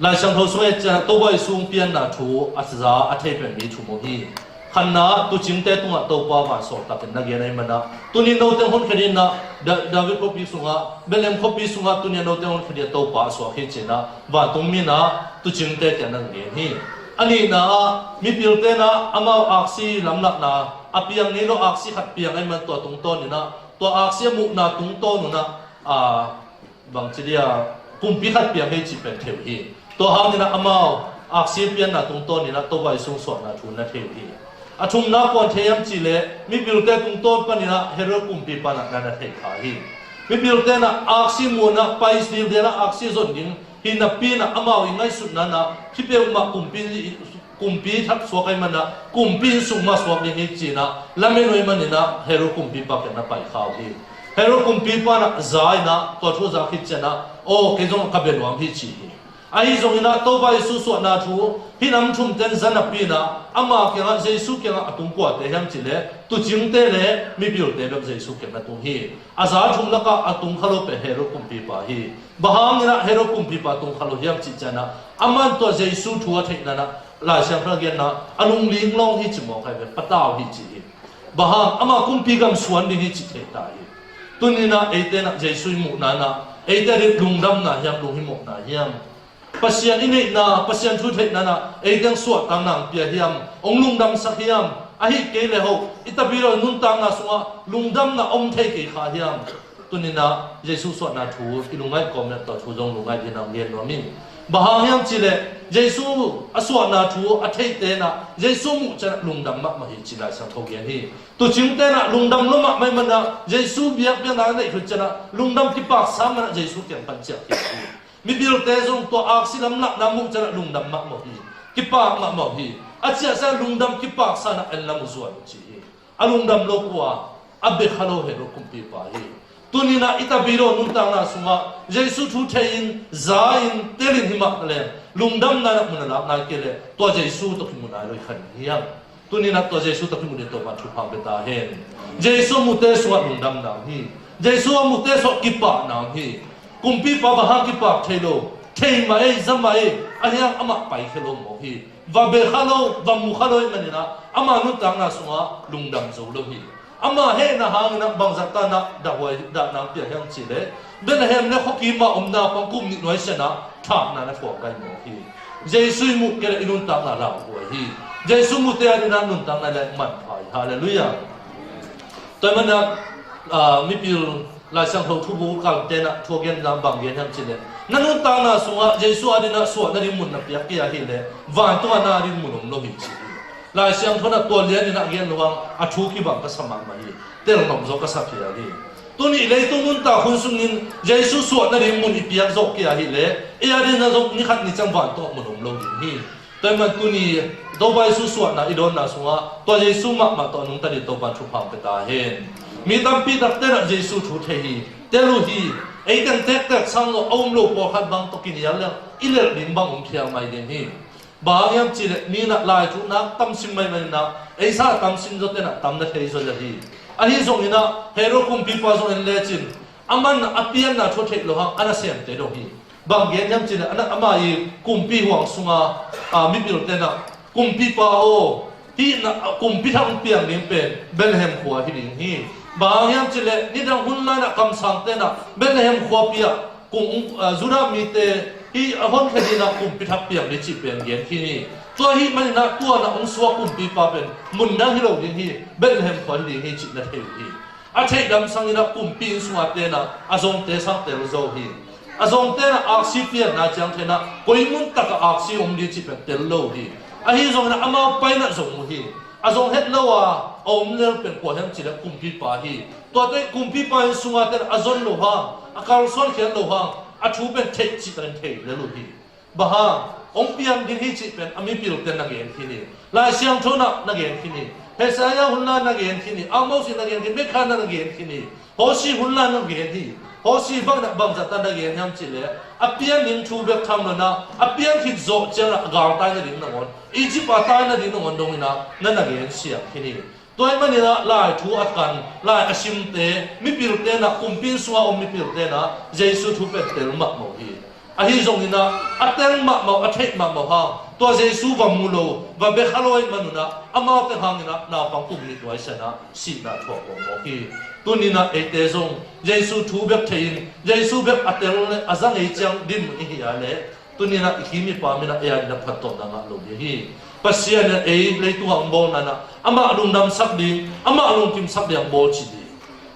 Lai Siangtho sungah i et ciangin ah Topa Jesu hong pianna thu a za a thei pen mi thum uh hi. Khatna, tuucingte tungah Topa vansawltakin na gen ahih manah, tuni-in note hong honkhia dingin ah, Da-, David khuapi sungah, Bethlehem khuapi sungah tuni-in note hong honkhia dingin Topa a suak hi ci-in ah, vantung mi in ah tuucingte kiangah na gen hi. A nihna ah, mipilte in ah amau aksi lamlahna a piang ngei lo aksi khat piang ahih man tua tungtawnin ah, tua aksi a muhna tungtawn un ah, aa, bangci dia, kumpi khat piang hi cih pen thei uh hi. Tua hangin ah amau aksi pianna tungtawnin ah Topa Jesu suahna thu na thei uh hi. A thumna kua'n thei hiam cih leh, mipilte tungtawn panin ah Herod kumpipa in ah na na thei kha hi. Mipilte in ah aksi muh un ah pai dildel ah aksi zon ding hi napi-in ah amau i ngaihsutna-in ah hih peuhmah kumpi, kumpi thak suak ahih manah kumpi inn sung mah suak ding hi ci-in ah lamen uh ahih manin ah Herod kumpipa kiangah na pai kha uh hi. Herod kumpipa in ah za in ah, tua thu a za khit ciangin ah, aw, kei zong ka bia nuam hi ci hi. Ahi zongin ah Topa Jesu suahna thu hih nam thumte'n za napi-in ah ama kiangah, Jesu kiangah a tung kuate hiam cih leh, tuucingte le mipilte bek Jesu kiangah na tung hi. A za thum lakah a tung kha lo pen Herod kumpipa hi. Bang hangin ah Herod kumpipa tung kha lo hiam cih ciangin ah, aman tua Jesu thu a theihna-in ah, Lai Siangtho a genna, a lungling lawng hi ci mawk hi ve, patau hi ci hi. Bang hang, ama kumpi gam suan ding hi cih thei ta hi. Tuni-in ah eite in ah Jesu i muhna-in ah, eite ading lungdamna hiam, lunghimawhna hiam? Pasian i neihna, Pasian thu theihna-in ah eite hong suahtakna hong pia hiam, hong lungdamsak hiam? Ahih kei leh hoh, i Tapidaw nuntakna sungah lungdamna om thei kei kha hiam? Tuni-in ah Jesu suahna thu i lungngaih kawm leh tua thu zong lungngaih dingin hong gen nuam ing. Bang hang hiam cih leh, Jesu a suahna thu a theite in ah Jesu muh ciangin ah lungdam mahmah hi ci Lai Siangtho gen hi. Tuucingte in ah lungdam lua mahmah ahih manin ah Jesu biakpiakna a neih khit ciangin ah lungdam kipaksa ahih manin ah Jesu kiang pan ciah kik hi. Mipilte zong tua aksi lamlahna muh ciangin ah lungdam mahmah uh hi. Kipak mahmah uh hi. A ciah ciangin lungdam kipaksa-in ah en lam uh zuan uh ci hi. A lungdam lo kua, a bia kha lo Herod kumpipa hi. Tuni-in ah i Tapidaw nuntakna sungah Jesu thu thei-in, za-in, tel-in hih mah leh, lungdamna-in ah mun a lak nai kei leh, tua Jesu tawh kimu nai lo i kha ding hi hang. Tuni-in ah tua Jesu tawh kimu dingin Topa'n thupha pia ta hen. Jesu muhte sungah lungdamna om hi. Jesu a muhte sungah kipahna om hi. Kumpipa bang hang kipak thei lo, thei mah ei, za mah ei, ahi hang amah paikhia lo mawk hi. Va bia kha lo, va mu kha lo ahih manin ah ama nuntakna sungah lungdam zo lo hi. Ama hehna hangin ah bangzah tan ah dahhuai, dahna hong pia hiam cih leh, Bethlehem le khuakim ah om naupang kum nih nuai sian ah thakna na thuak gai mawk hi. Jesu i muh kei leh i nuntakna lauhuai hi. Jesu muhte adingin ah nuntakna leh manpha hi. Halleluiah. Tua ahih manin ah, aa, mipil Lai Siangtho thubu kalte'n ah thu a gen dan bang gen hiam cih leh, na nuntakna sungah Jesu adingin ah suah nading mun na piak kei ahih leh, vantungah na ding mun om lo hi ci hi. Lai Siangtho in ah tua lianin ah gen lo hang, a thu kibang ka sa mahmah hi. Tel nop zaw ka sa kei hi. Tuni leitung nuntak hun sungin Jesu suah nading mun i piak zawh kei ahih leh, ei adingin ah zong ni khat ni ciang vantungah mun om lo ding hi. Tua ahih manin tuni Topa Jesu suahna i dawnna sungah tua Jesu mahmah tawh a nungta dingin Topa'n thupha pia ta hen. Mi tampi takte'n ah Jesu thu thei hi, tel uh hi. Ei teng tektek sang lo a um lo pawlkhat bang tawh kinial leng i lelh ding bang om phial mai ding hi. Bang hang hiam cih leh mi in ah lai thu nak tam sim mai manin ah ei sang tam sim zawte'n ah tam na thei zaw hi. Ahi zongin ah Herod kumpipa zong en lecin, aman a pianna thu a theih loh hang a nasemte dong hi. Bang gen hiam cih leh, a na, ama i kumpi huang sunga, aa, mipilte'n ah, "Kumpipa aw, hih na, kumpi thak hong piang ding pen Bethlehem khua hi ding hi. Bang hang hiam cih leh nidang hun lai-in ah kamsangte'n ah Bethlehem khuapi ah kum, aa, Judah mite hih a honkhia dingin ah kumpi thak piang ding cih pen gen khin hi. Tua ahih manin ah tua-in ah hong suak kumpipa pen mun dang hi lo ding hi, Bethlehem khua hi ding hi," cih na thei uh hi. A theih lamsangin ah kumpi inn sunga te'n ah a zongte sang tel zo hi. A zongte'n ah aksi pianna ciang te'n ah koi mun takah aksi om ding cih pen tel lo hi. Ahi zongin ah amau pai-in ah zong uh hi. A zong het lo a a om lel pen kua hiam cih leh kumpipa hi. Tuate kumpipa inn sunga te'n ah a zon loh hang, a kalsuan khiat loh hang, a thu pen theih cih takin thei lel uh hi. Bang hang, Hong piang ding hi cih pen a mipilte na gen khin hi. Lai Siangtho na na gen khin hi. Hezekiah hun la na gen khin hi. Amos in na gen khin hi. Mika na na gen khin hi. Hosi hun la na gen hi. Hosi bang na bangzah ta na gen hiam cih leh a pian ding thu bek tham lo in a, a pian khit zawh ciang a galtai nading nangawn, Egypt a tai nading nangawn dong in a na na gen siang khin hi. Tua ahih manin a lai thu a kan, lai a simte, mipilte in a, kumpi sungah om mipilte in a Jesu thu pen tel mahmah uh hi. Ahi zongin a, a tel mahmah, a theih mahmah hang, tua Jesu va mu lo, va bia kha lo ahih manun a, amaute hangin a naupang kum nih nuai sa in a sihna thuak mawk hi. Tuni in a eite zong Jesu thu bek thei in, Jesu bek a tel le a za ngei ciang dinmun i hih a leh, tuni in a i kim i pam in a ei a dingin a phattuamna ngah lo ding hi. Pasian in a ei leitungah hong bawlna in a, amah lungdamsak ding, amah lungkimsak ding a bawl ci ding.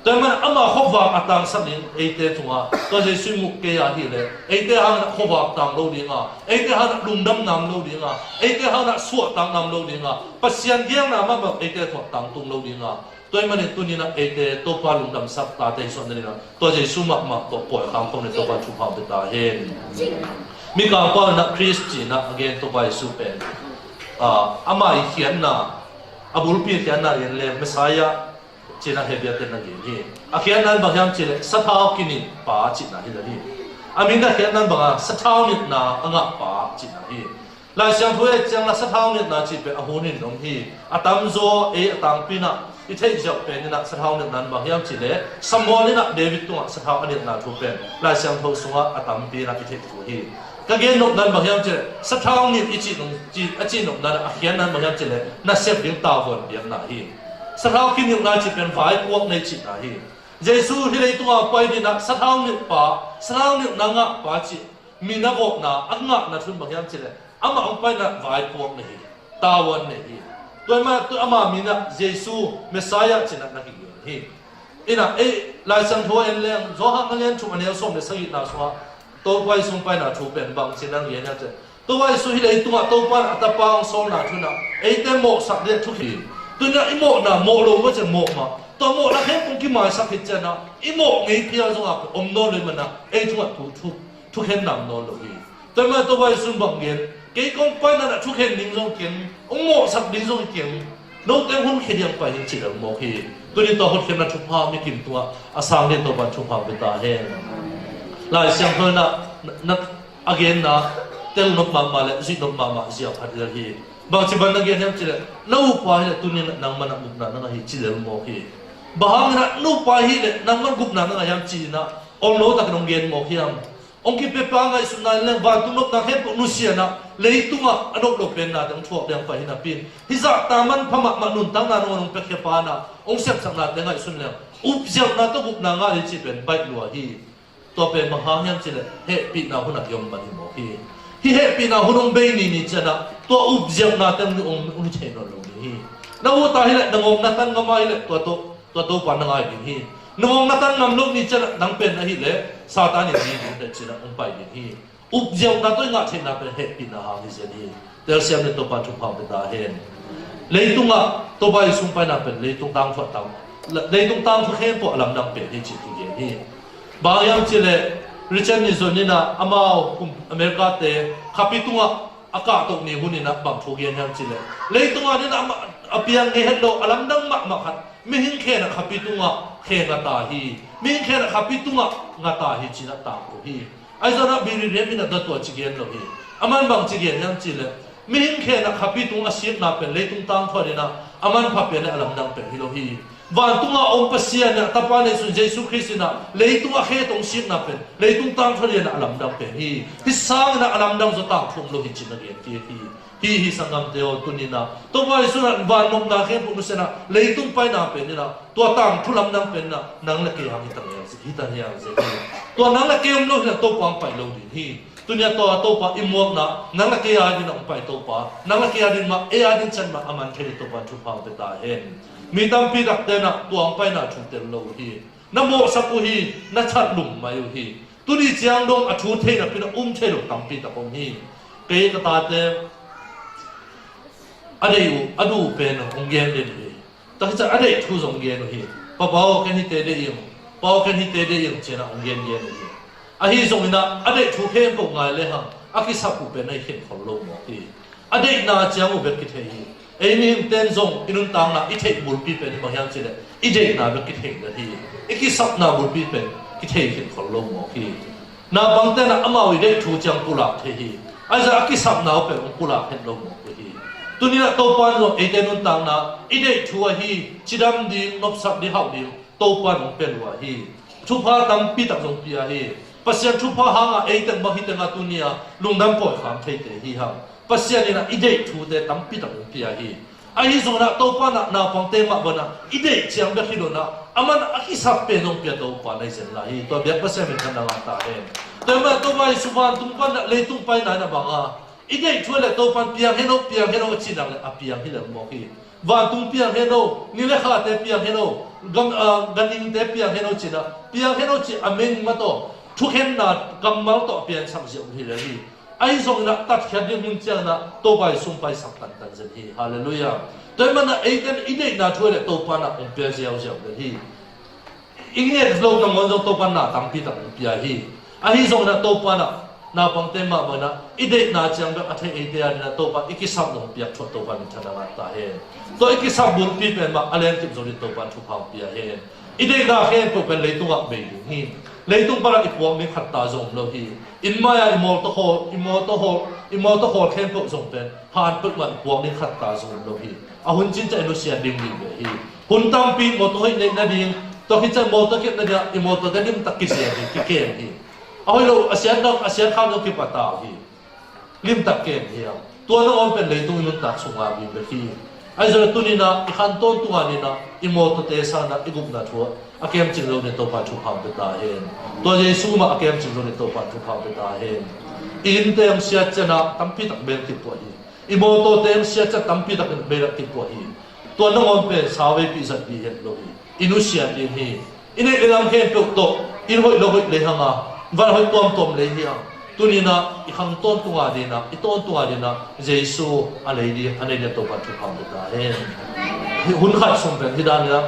Tua ahih manin amah khuavak a tangsak ding eite tungah, tua Jesu i muh kei a hih leh, eite hangin a khuavak tang lo ding a, eite hangin a lungdamna om lo ding a, eite hangin a suahtakna om lo ding a, Pasian geelna mahmah eite tungah tangtung lo ding a. Tua ahih manin tuni in a eite Topa lungdamsak tate hi suah nading a, tua Jesu mahmah tawh pawi kham khawm in Topa thupha pia ta hen. Mikang Paul in a Khrist cih in a a gen Topa Jesu pen, ah, ama i khiatna, a bulpi khiatna lian le Messiah cih in a Hebru te na gen hi. A khiatna in bang hiam cih leh sathau kinilhpa cihna hi lo hi. A min a khiatna in bang a, sathau nilhna a ngahpa cihna hi. Lai Siangtho et ciang in a sathau nilhna cih pen a hun in om hi. A tamzaw ei a tangpi in a i theih ziau pen in a sathau nilhna in bang hiam cih leh Samuel in a David tungah sathau a nilhna thu pen Lai Siangtho sungah a tampi in a i theih thu hi. Ka gen nopna in bang hiam cih leh sathau nilh i cih nung, ci, a cih nopna in a khiatna in bang hiam cih leh nasep ding tavuan biakna hi. Sathau kinilhna cih pen vaipuak nei cihna hi. Jesu hih leitungah pai ding in a sathau nilhpa, sathau nilhna ngahpa cih min a vawhna, a ngahna thu in bang hiam cih leh amah hong pai in a vaipuak nei hi, tavuan nei hi. Tua ahih manin tua ama min ah Jesu Messiah ci in a na kigen hi. In a ei Lai Siangtho en leng Johan a lian thum a neu sawm le sagihna sungah Topa Jesu hong paina thu pen bang ci in a na gen hiam cih leh, Topa Jesu hih leitungah Topa in a tapa hong sawlna thu in a eite mawhsak ding a thukhen. Tuni in a i mawhna mawh lo mah ciang mawh mah, tua mawhna khempeuh hong kimaisak khit ciang in a i mawh ngei phial zong a om nawn lo ahih manin a ei tungah thu, thu, thukhenna om nawn lo hi. Tua ahih manin Topa Jesu in bang gen, kei kong paina in a thukhen ding zong keng, hong mawhsak ding zong keng, note hong honkhia ding a pai hi ci lel mawk hi. Tuni tua hotkhiatna thupha mikim tungah a sang ding Topa in thupha pia ta hen. Lai Siangtho in a, na, a genna tel nop mahmah le zuih nop mahmah zia phat hi. Bangci bang na gen hiam cih leh, na upa hi leh tuni in a nangman a gupna na ngah hi ci lel mawk hi. Bang hangin a na upa hi leh nangman gupna na ngah hiam ci in a ol lo takin hong gen mawk hiam? Hong kipia pa ngaihsutna in leng vantung nopna khempeuh nusia in a, leitungah a nop lo pennate hong thuak ding a pai hi napi in, hih zahta manpha mahmah nuntakna nangawn hong piakhia pa in a hong sepsaknate ngaihsun leng, upziauna tawh gupna ngah ding cih pen baih lua hi. Tua pen bang hang hiam cih leh hehpihna hun ah i om man hi mawk hi. Hih hehpihna hun hong bei ni ni ciang in a tua upziaunate hong, hong, hong thei nawn lo ding hi. Na ut a hi leh, na ngawng na tan ngam a hi leh tua tawh, tua Topa na ngai ding hi. Na ngawng na tan ngam lo ni ciang in a nang pen ahih leh Satan in ding ding teh ci in a hong pai ding hi. Upziauna tawh i ngah theihna pen hehpihna hang hi zen hi. Telsiam le Topa thupha pia ta hen. Leitungah Topa Jesu hong paina pen leitung tangthu a tang, leitung tangthu khempeuh a lamdang pen hi cih kigen hi. Bang hiam cih leh Richard Nixon in a amau kum America te khapi tungah a kahtoh ni hun in a bang thu gen hiam cih leh, leitung a ding in a amah a piang ngei het lo a lamdang mahmah khat mihing khen a khapi tungah khe ngah ta hi. Mihing khen a khapi tungah ngah ta hi ci in a tangko hi. Ahi zongin a Billy Graham in a tua ci gen lo hi. Aman bang ci gen hiam cih leh, mihing khen a khapi tung a sikna pen leitung tangthu a ding in a a manpha pen le a lamdang pen hi lo hi. Vantung a om Pasian in a tapa neihsun Jesu Khrist in a leitung a khe tawh sikna pen leitung tangthu a ding in a a lamdang pen hi. Hih sang in a a lamdang zaw tangthu om lo hi ci in a gen kik hi. Hi hi sanggamte aw, tuni in a Topa Jesu in a van nopna khempeuh nusia in a leitung paina pen in a tua tangthu lamdang pen in a nang le kei hang hi ta hi, hi ta hi, hi ta hi. Tua nang le kei om lo hi leh Topa hong pai lo ding hi. Tuni a tua Topa i muakna, nang le kei a ding in a hong pai Topa, nang le kei a ding mah, ei a ding ciat mah a man thei ding Topa in thupha pia ta hen. Mi tampi takte in a tua hong paina thu tel lo uh hi. Na mawhsak uh hi, na that lum mai uh hi. Tuni ciang dong a thu thei napi in a um thei lo tampi tak om hi. Kei ka tate a deih uh, a duh uh pen hong gen den uh hi. Taksa a deih thu zong gen uh hi. Papa aw, ken hihte deih ing, Pa aw, ken hihte deih ing ci in a hong gen gen uh hi. Ahi zongin a a deih thu khempeuh ngai le hang, A kisap uh pen a i khen khol lo mawk hi. A deihna ciang uh bek kithei hi. Ei mihingten zong i nuntakna i theih bulpi pen hi bang hiam cihleh i deihna bek kithei lo hi. I kisapna bulpi pen kithei khen khol lo mawk hi. Naupangte in amau i deih thu ciang pulak thei hi. Ahi zongin a kisapna uh pen hong pulak het lo mawk uh hi. Tuni-in ah Topa in zong eite nuntakna i deih thu ahi, cidam ding, nopsak ding, hauh ding Topa in hong pia lua hi. Thupha tampi tak zong pia hi. Pasian thupha hangin ei teng bang hi teng ah tuni-a lungdam pawi kham theite hi hang. Pasian in ah i deih thute tampi tak hong pia hi. Ahi zongin ah Topa in ah naupangte mah bangin ah i deih ciang bek hi lo-in ah, aman a kisap pen zong pia Topa in ahi zen lai hi. Tua biak Pasian minthanna ngah ta hen. Tua ahih manin Topa Jesu vantung pan ah leitung paina in ah bang a, i deih thu leh Topa in piang hen aw, piang hen aw a cih nak leh a piang hi lel mawk hi. Vantung piang hen aw, ni leh khate piang hen aw, gan, ah, ganhingte piang hen aw ci-in ah, piang hen aw cih a meng mah tawh, thukhenna kammal tawh a piangsak ziau hi lel hi. Ahi zongin ah tatkhiat ding hun ciangin ah Topa Jesu hong paisak tantan zen hi. Halleluiah. Tua ahih manin ah eite in i deihna thu leh Topa in ah hong pia ziauziau lel hi. I nget loh nangawn zong Topa in na tampi tak hong pia hi. Ahi zongin ah Topa in ah naupangte mah bangin ah i deihna ciang bek a thei eite adingin ah Topa in i kisap zong piak thuah Topa in minthanna ngah ta hen. Tua i kisap bulpi pen mah a lengkim zo dingin Topa in thupha hong pia hen. I deihna khempeuh pen leitungah bei ding hi. Leitung pan ah i puak ding khat ta zong om lo hi. Inn mai-ah i mawtaw khawl, i mawtaw khawl, i mawtaw khawl khempeuh zong pen han peuhmah i puak ding khat ta zong om lo hi. A hun cin ciang i nusiat ding ding ve hi. Hun tampi mawtaw hoih neih nading, tua khit ciang mawtaw kep nadingah i mawtawte limtak kisiat hi, kikem hi. A hoih lo, a siat dang, a siat kham dang kipatau hi. Limtak kem hi hang. Tua nangawn pen leitung i nuntak sungah a bim bek hi. Ahi zongin tuni-in ah i khan tawntung adingin ah i mawtawte sangin ah i gupna thu ah a kemcing lo dingin Topa in thupha hong pia ta hen. Tua Jesu mah a kemcing lo dingin Topa in thupha hong pia ta hen. I innte hong siat ciangin ah tampi tak bel kipuah hi. I mawtawte hong siat ciang tampi takin bel ah kipuah hi. Tua nangawn pen sauveipi zat ding hi lo hi. I nusiat ding hi. I neih le lam khempeuh tawh inn hoih lo hoih lei hang a, van hoih tuamtuam lei hi hang. Tuni-in ah i khang tawntung adingin ah, i tawntung adingin ah Jesu a lei ding, a nei dingin Topa in thupha hong pia ta hen. Hih hun khat sung pen hih danin ah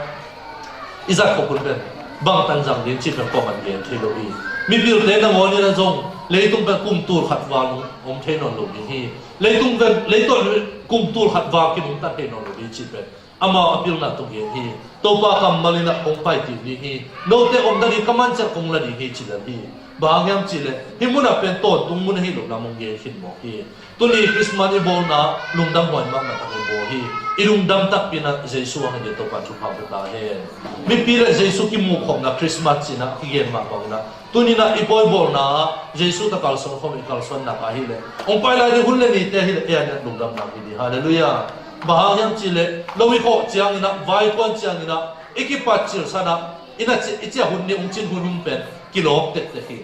i zat khop hun pen bangtan zang ding cih pen kuaman gen thei lo hi. Mipilte nangawn in ah zong leitung pen kum tul khat val om thei nawn lo ding hi. Leitung pen, leitung kum tul khat val kinungta thei nawn lo ding cih pen amau a pilna tawh gen hi. Topa kammal in ah hong pai kik ding hi. Note om nading ka man ciang kong la ding hi ci lel hi. Bang hang hiam cihleh hih mun ah pen tawntung mun ahi loh lam hong gen khin mawk hi. Tuni Christmas i bawlna lungdam huai mahmah takin bawl hi. I lungdam takpi in ah Jesu hang hi dingin Topa in thupha hong pia ta hen. Mipi leh Jesu kimuhkhopna Christmas ci-in ah kigen mah bangin ah tuni-in ah i bawi bawlna ah Jesu tawh kalsuan khawm i kalsuan nak ahih leh, hong pai lai ding hun leh nite ahih leh ei adingin ah lungdam nak hi ding. Halleluiah. Bang hang hiam cihleh lo i khawh ciangin ah, vai kuan ciangin ah, i kipat cilsan ah, i na ci-, i ciah hun ni hong cin hun hun pen kilawm tektek hi.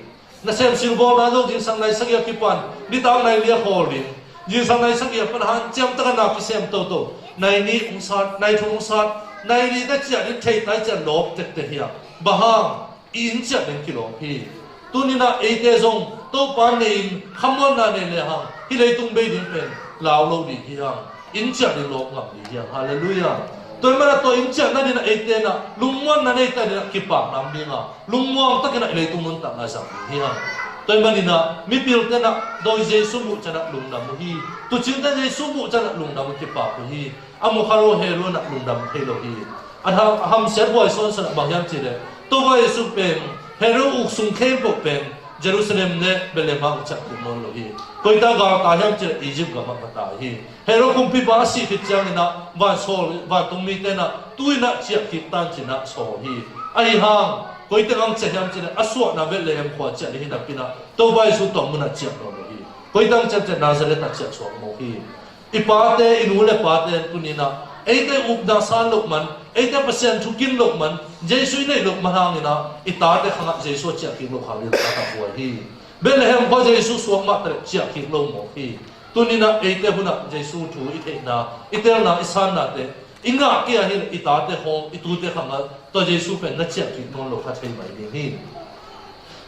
Nasem silbawlna zong zingsang nai sagih a kipan nitak nai li a khawl ding. Zingsang nai sagih a pan hanciam takin na kisem toto. Nai nih hong sat, nai thum hong sat, nai li na ciah ding thei tai ciah lawm tektek hi a. Bang hang, i inn ciah ding kilawm hi. Tuni-in ah eite zong Topa nei-in khamuanna nei le hang hih leitung bei ding pen lau lo ding hi hang. Inn ciah ding lawp ngam ding hi hang. Halleluiah. Tua ahih manin ah tua inn ciah nadingin ah eite in ah lungmuanna neite adingin ah kipakna om ding a, lungmuang takin ah i leitung nuntakna zang ding hi hang. Tua ahih manin ah mipilte in ah dawi Jesu muh ciangin ah lungdam uh hi. Tuucingte Jesu muh ciangin ah lungdam uh, kipak uh hi. A mukha lo Herod in ah lungdam thei lo hi. A ham, a hamsiat huai sawnsawn ah bang hiam cihleh, Topa Jesu pen Herod uk sung khempeuh pen Jerusalem leh Bethlehem ah hong ciah kik nawn lo hi. Koi tak ah gal ta hiam cihleh Egypt gam ah va ta hi. Herod kumpipa a sih khit ciangin ah vansawl, vantung mite in ah tu-in ah ciah kik ta in ci-in ah sawl hi. Ahi hang koi teng ah hong ciah hiam cihleh a suahna Bethlehem khua ciah ding hi napi-in ah Topa Jesu tua mun ah ciah nawn lo hi. Koi teng ciah ciah Nazareth ah ciah suak mawk hi. I pate, i nu le pate tuni-in ah eite upna san loh man, eite Pasian thu kin loh man, Jesu i neih loh man hangin ah i tate khangah Jesu a ciah kik loh khang ding a taktak huai hi. Bethlehem khua Jesu suak mah taleh ciah kik lo mawk hi. Tuni-in ah eite hunah Jesu thu i theihna, i telna, i sannate i ngah kei ahih leh i tate khawng, i tute khangah tua Jesu pen na ciah kik nawn lo kha thei mai ding hi.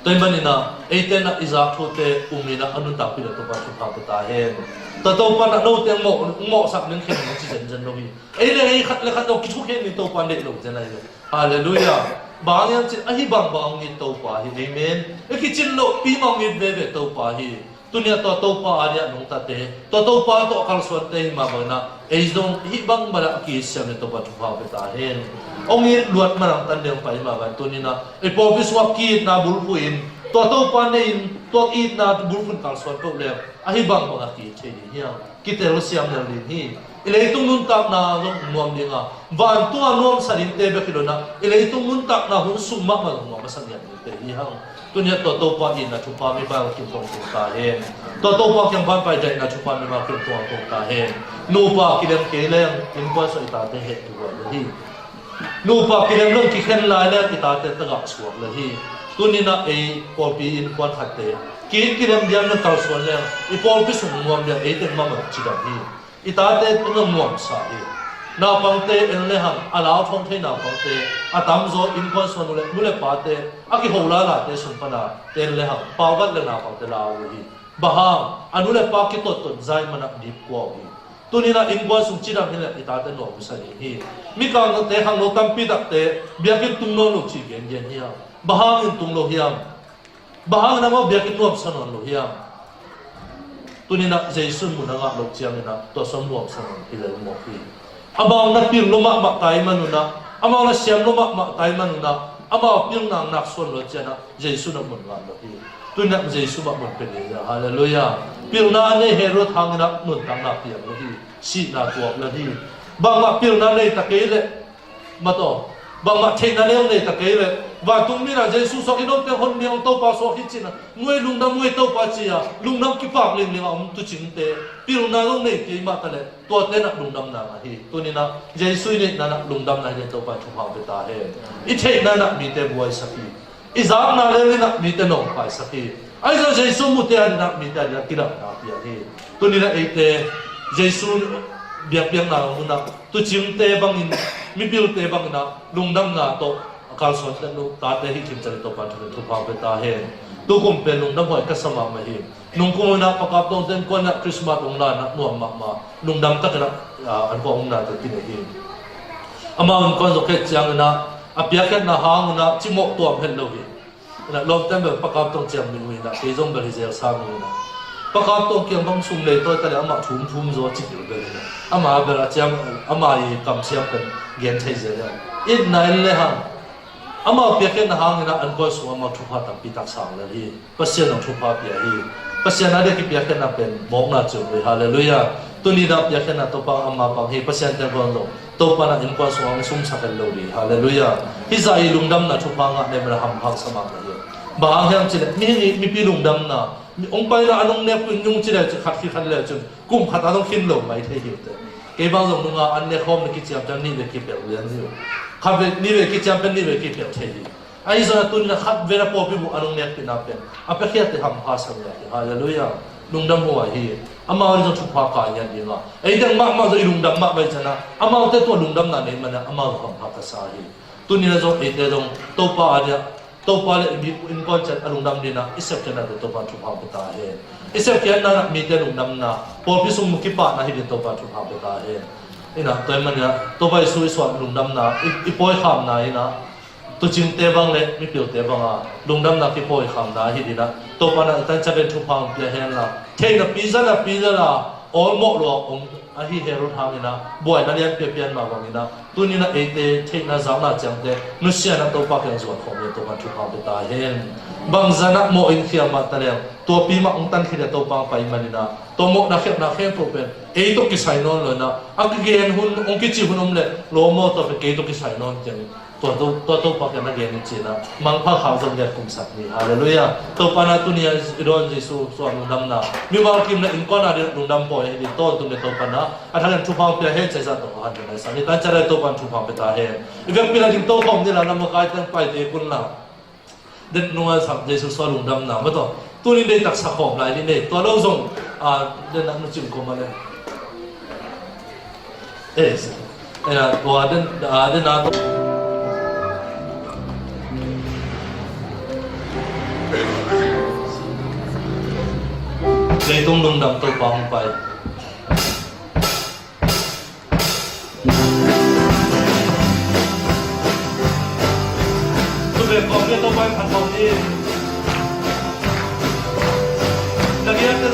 Tua ahih manin ah eite in ah i zak thute um in ah a nuntakpih leh Topa thupha pia ta hen. Tua Topa in ah note mawh, mawhsak ding khen ding ci zenzen lo hi. Ei le ei khat le khat lo kithuah khen ding Topa deih lo zen ahi hi. Halleluiah. Bang hang hiam cih leh ahi bangbang hong it Topa hi. Amen. I kicin lohpi mah hong it veve Topa hi. Tuni-ah tua Topa a diah nungtate, tua Topa tawh a kalsuante hi mah bangin ah, ei zong hih bang manah a kisiam in Topa thupha pia ta hen. Hong it luat manang tan deng pai mah bangin tuni-in ah ei pawlpi sungah ki-itna bulphuh in, tua Topa nei in, tua itna bulphuh in kalsuan peuh leng ahi bangbang a ki-it thei ding hiam? Kitel siam lel ding hi. I leitung nuntakna zong nuam ding a, vantung a nuamsa dingte bek hi lo-in ah, i leitung nuntakna hun sung mahmah zong nuam a sa ngiat dingte hi hang. Tuni-ah tua Topa itna thupha mi bang kim tong tung ta hen. Tua Topa kiang van pai daihna thupha mi bang kim tong tung ta hen. Nupa kilem kei leng innkuan sung i tate heh kigual lo hi. Nupa kilem leng kikhen lai leng i tate tagah suak lo hi. Tuni-in ah ei pawlpi innkuan khatte ki-it kilem diam leng kalsuan leng i pawlpi sung nuam diam, ei teng mahmah cidam hi. I tate tungah nuamsa hi. Naupangte en le hang, a lau thong thei naupangte a tamzaw innkuan sung nu le, nu le pate a kiho lalate sung pana en le hang, pauvat le naupangte lau uh hi. Bang hang, a nu le pa kitottot zai manah dip kua uh hi. Tuni-in ah innkuan sung cidam hi leh i tate nuam uh sa ding hi. Mikangte khangno tampi takte biakinn tung nawn lo ci gengen hiam? Bang hangin tung lo hiam? Bang hangin amau biakinn nuamsa nawn lo hiam? Tuni-in ah Jesu mun a ngah loh ciangin ah tua sung nuamsa nawn hi lel mawk hi. Amau na pil lo mahmah tai man un ah, amau na siam lo mahmah tai man un ah, amau pilna nak suan lo ciangin ah Jesu na mun ngah lo hi. Tuni-in ah Jesu mah mun pia ding hi. Halleluiah. Pilna a nei Herod hangin ah nuntakna piang lo hi. Sihna tuak lo hi. Bangmah pilna nei ta kei leh, mataw, bangmah theihna leng nei ta kei leh, vantung mi-in ah Jesu suak hi, note hon ni hong, Topa suak hi ci-in ah, nuai lungdam nuai Topa ci-a lungdam kipak lingling a om tuucingte, pilna zong nei kei mah ta leh, tuate in ah lungdamna ngah hi. Tuni-in ah Jesu i neihna in ah lungdamna hi leh Topa in thupha pia ta hen. I theihna in ah mite buaisak hi. I zakna lel in ah mite nawngkaisak hi. Ahi zong Jesu mute a ding in ah mite a ding in ah kidamna piang hi. Tuni-in ah eite Jesu biakpiakna mun ah tuucingte bangin, mipilte bangin ah lungdamna tawh a kalsuan tate hi kim ciangin Topa in thupha pia ta hen. Tukum pen lungdam huai ka sa mahmah hi. Nungkum in ah Pa Kap Tawng te innkuan in ah Christmas hong la in ah nuam mahmah, lungdam takin ah, ah, an kua omnate kinei hi. Amau innkuan zong ka et ciangin ah a piakkhiatna hang un ah cimawh tuam het lo hi. In ah lawmte in bel Pa Kap Tawng ciang mi uh in ah, kei zong bel hi zel sa mi uh in ah, Pa Kap Tawng kiang bang sum nei tawi ta leh amah thum thum zaw ci kei bel hi in ah, amah bel a ciang, amah i kamciam pen gen thei zel hi. Itna en le hang, amau piakkhiatna hangin ah an kuan sung amau thupha tampi tak sang lel hi. Pasian in thupha pia hi. Pasian a ding a kipiakkhiatna pen mawkna ci om hi. Halleluiah. Tuni-in ah piakkhiatna Topa in amah pang hi. Pasian teng kuan lo, Topa in ah innkuan sung hong sumsak het lo ding hi. Halleluiah. Hih zah i lungdamna thupha ngah nei man a hampha sa mahmah hi. Bang hang hiam cih leh mihing i mipi lungdamna, mi hong paina an hong nek uh in nung ci leh cin, khat khit khat leh cin kum khat an hong khin lo mai thei hi uh teh. Kei bang zong nunga an nek khawm na kiciam ciang nih vei kipelh lian hi uh. Khat vei, nih vei kiciam pen nih vei kipelh thei hi. Ahi zongin ah tuni-in ah khat vei na pawlpi bup an hong nekpihna pen a piakkhiatte hampha sa ngiat hi. Halleluiah. Lungdam huai hi. Amau in zong thupha kai ngiat ding a, ei teng mahmah zong i lungdam mahmah i ciangin ah, amaute tua lungdamna nei man ah amau hampha ka sa hi. Tuni-in ah zong eite zong Topa a ding ah, Topa le i mi innkuan ciat a lungdam ding in ah i sepkhiatnate Topa in thupha pia ta hen. I sepkhiatna in ah mite lungdamna, pawlpi sung mu kipahna hi ding Topa in thupha pia ta hen. In ah tua ahih manin ah Topa Jesu i suah lungdamna, i, i pawikhamna in ah tuucingte bang le mipilte bang a lungdamna kipawikhamna hi ding in ah Topa in ah i tan ciat in thupha hong pia hen la, theihna pi zan a pi zan a awlmawh lua hong ahi Herod hangin ah buaina lianpi a pian mah bangin ah tuni-in ah eite theihna zakna ciangte nusia in ah Topa kiang zuan khawm ding Topa in thupha pia ta hen. Bangzah in ah mawh in khial mah ta leng, tuapi mah hong tankhia ding Topa hong pai manin ah tua mawhna khialhna khempeuh pen ei tawh kisai nawn lo in ah, a kigen hun, hong kici hun om leh lawm aw, tua pen kei tawh kisai nawn ciangin tua, tua, tua Topa kiang na gen in ci-in ah mangpha khak zong liat kumsak ni. Halleluiah. Topa in ah tuni-a i dawn Jesu suah lungdamna, mimal kim le innkuan a ding lungdam pawi hi ding tawntung le Topa in ah a thak in thupha hong pia hen. Cai zah tawh han pia nai sa ni. Tan ciat a Topa in thupha pia ta hen. I vekpi in ah ding to khawm ni la, lam a kai teng pai te kun la. Den nunga sak Jesu suah lungdamna mataw. Tuni deitak sa khawm lai ni nei. Tua lo zong, a, den nak nu cim ko ma le. Eh, si. Eh, a, tua den, a, den a, leitung lungdam Topa hong pai. Tua pen kong pia Topa in phat khawm ni. Na biakte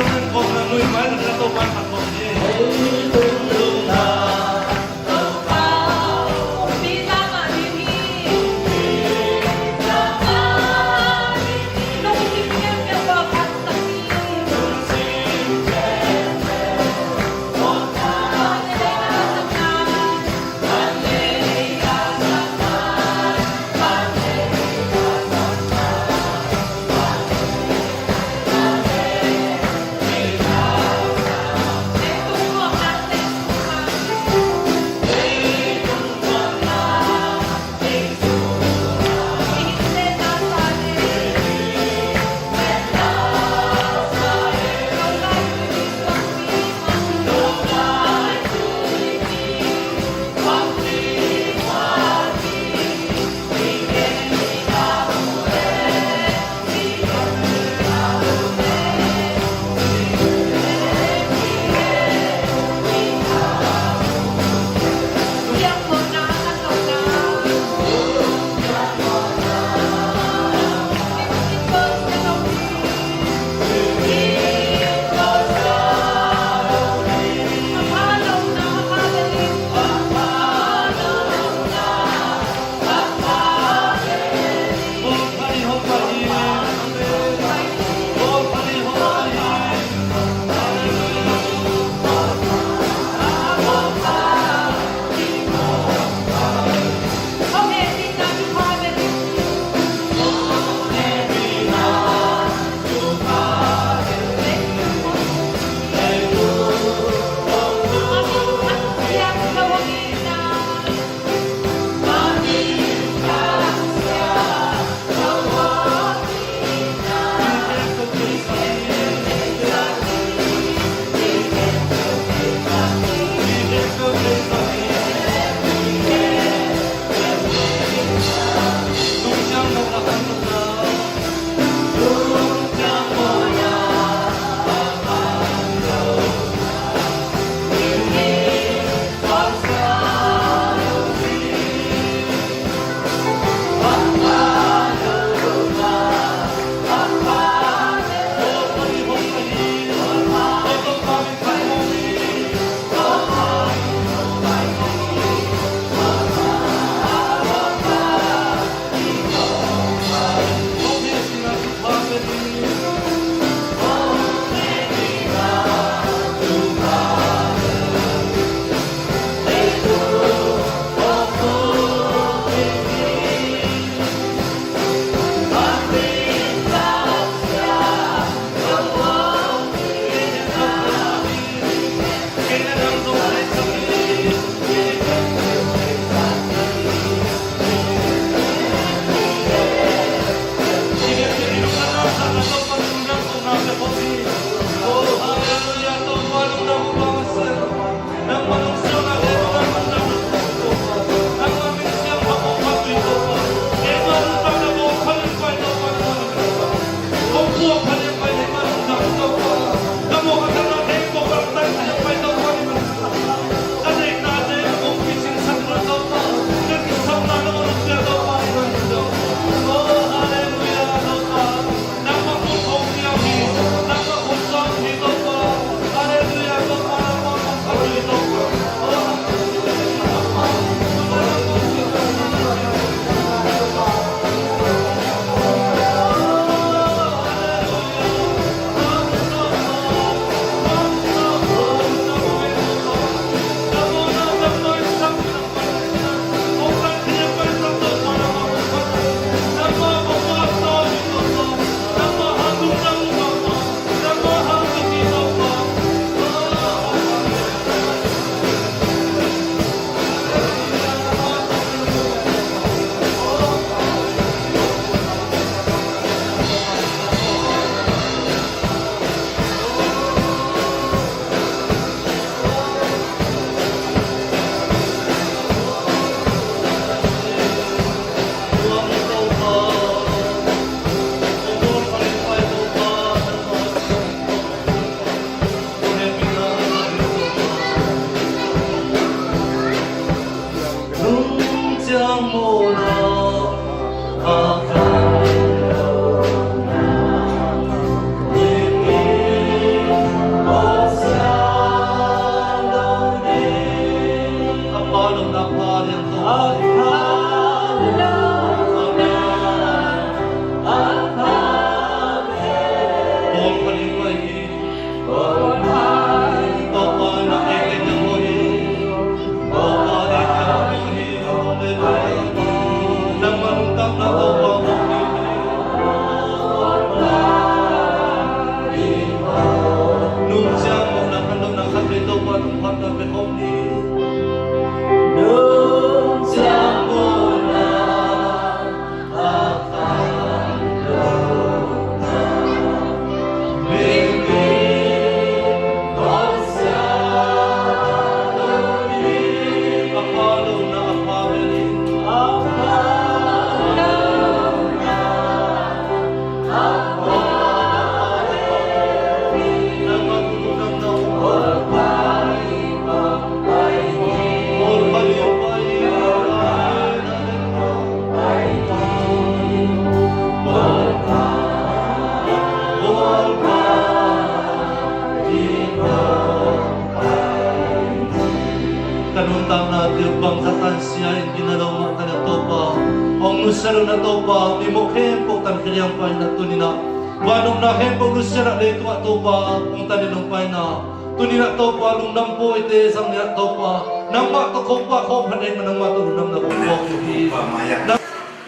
Sialona Topa, mi mawh khempeuh tan khia liang paina tuninah, vanopna khempeuh nusianah leitungah Topa hong tanin hong paina tuninah Topa, lungdam kawite zangninah Topa, nangmah tawh khawpa khawphat ei ma, nangmah tawh lungdamna kong kawk uh hi. Topa mai-ah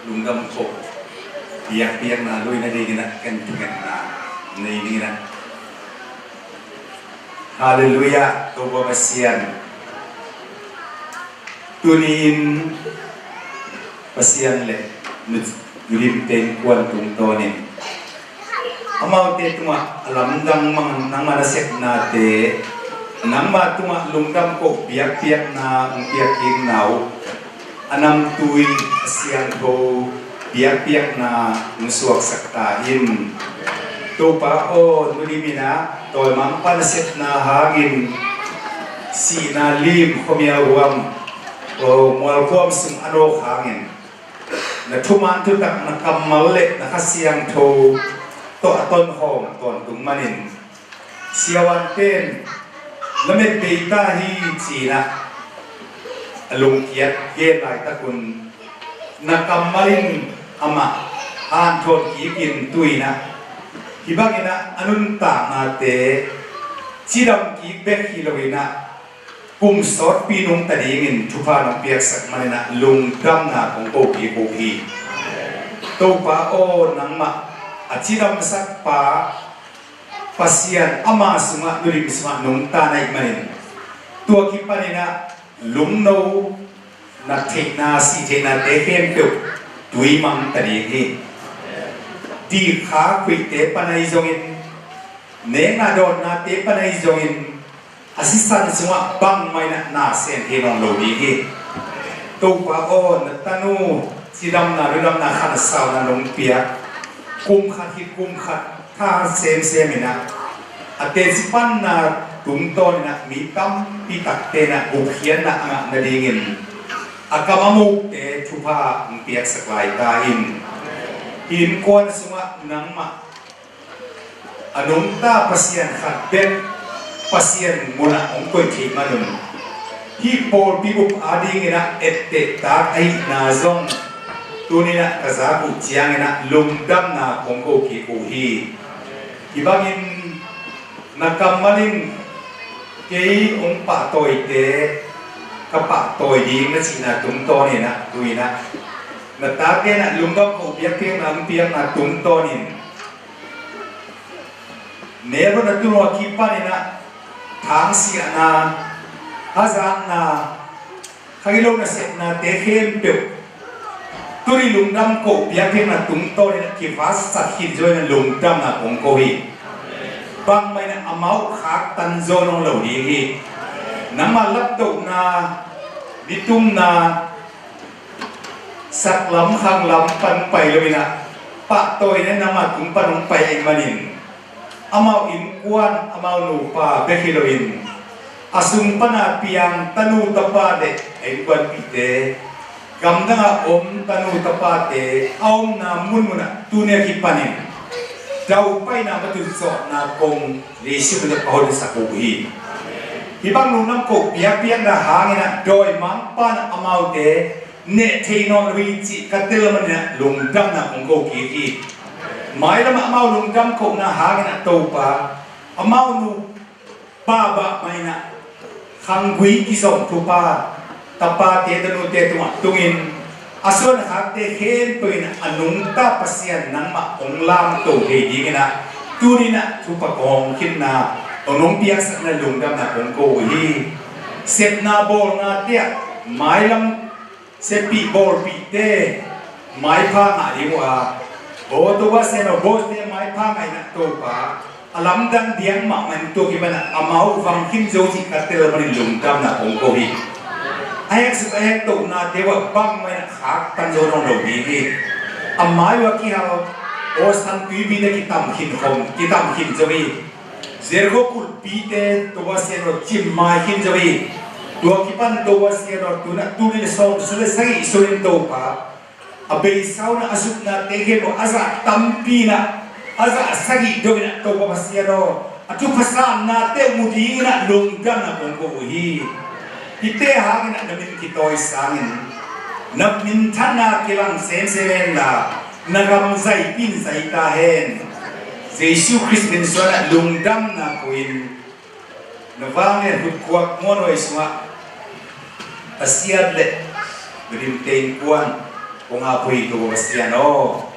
lungdam kawk, biakpiakna luina dinginah ken thungetna nei dinginah. Halleluiah, Topa Pasian. Tuni-in Pasian le Nu, Nu Lim Teng Kuan tungtawnin amaute tungah a lamdang mang nangma nasepnate, nangma tungah lungdam kawk biakpiakna hong piak kikna uh a namtui a siangtho biakpiakna hong suaksak ta in. Topa aw, Nu Lim inah dawimangpa nasepna hangin sihna lim khuamial huam, aw, mualhuam sung a nawk hangin na thuman thutak, na kammal le na Kha Siangtho tawh a tonkhawm tawntung manin siavuan pen lamet bei ta hi cinah a lungkiat gen laitakun na kammal in amah hanthawn kikin tuinah hih banginah a nuntaknate cidam kik bek hi loinah kum sawtpi nungta dingin thupha nong piaksak maninah lungdamna kong ko kik uh hi. Topa aw, nangmah a cidamsak pa Pasian ama sungah, Nu Lim sungah nungta na hih manin tua kipaninah lungno na theihna, sih theihnate khempeuh tuimang ta ding hi. Dikha khuihte panai zongin, nekna dawnnate panai zongin a sisan sungah bangmah inah na sem thei nawn lo ding hi. Topa aw, na tanu cidamna, lungdamna khansauna nong piak, kum khat hi kum khat tha semsem inah a teci panna tungtawn inah mi tampi takte inah gupkhiatna a ngah nadingin a kam a mukte thupha hong piaksak lai ta in. Hih innkuan sungah nangmah a nungta Pasian khat bek Pasian munah hong koih theih manun hih pawlpi bup adinginah etteh tak ahihna zong tuninah ka zak uh cianginah lungdamna kong ko kik uh hi. Hih bangin na kammal in kei hong pahtawite ka pahtawi ding na cihna tungtawninah tuinah na tate inah lungdam ko biakpiakna hong piakna tungtawnin Melbourne a tun uh a kipaninah thangsiahna, hazatna, khangilo nasepnate khempeuh tuni lungdam ko biakpiakna tungtawninah kivasat khin zo inah lungdamna kong ko hi. Bangmah inah amau khaktan zo nawn lo ding hi. Nangmah laptohna, nitumna, saklam khanglam pan pai loinah pahtawina nangmah tung pan hong pai ahih manin amau innkuan, amau nupa bek hi loin a sung pana piang tanu tapa le a innkuanpihte, gamdangah om tanu tapate a omna munmunah tuni a kipanin daupaina matunsawhna kong Jesu min tawh ka honsak uh hi. Hih bang lungdam ko biakpiakna hanginah dawimangpa inah amaute neh thei nawn lo hi cih ka tel maninah lungdamna kong ko kik hi. Mailamah amau lungdam kohna hanginah Topa, amau nu pabah mah inah khanggui kizom thupha tapate tanute tungah tungin a suan a khakte khempeuh in a nungta Pasian nangmah hong lamto thei dinginah tuninah thupha kong hong khinna hong nong piaksakna lungdamna kong ko uh hi. Sepna bawlnate ah mailam seppih bawlpihte maipha ngah ding uh a, aw Topa Sian aw, bawlte maipha ngah inah Topa, a lamdang diang mahmah in tua kipan ah amau vang khin zo cih ka tel manin lungdamna kong ko hi. A heksuk a hektohnate uh ah bangmah inah khaktan zo nawn lo ding hi. A mai uh a kihal aw san tuipite kitam khin khom, kitam khin zo hi. Jericho kulhpite Topa Sian aw cimmai khin zo hi. Tua kipan Topa Sian aw tunah tul nih le sawm sawm le sagih sungin Topa a beisa un ah a zumnate khempeuh a zah tampi inah a zah sagih dong inah Topa Pasian aw a thupha sannate uh mu dinginah lungdamna kong ko uh hi. Hihte hanginah na min kitawi sangin Na minthanna kilang semsem hen la, na gam zaipin zai ta hen. Jesu Khrist min suangin lungdamna ko-in na vanglian hutkuak muanhuai sungah a siat le na dimte innkuan kong a pui ko Pasian aw.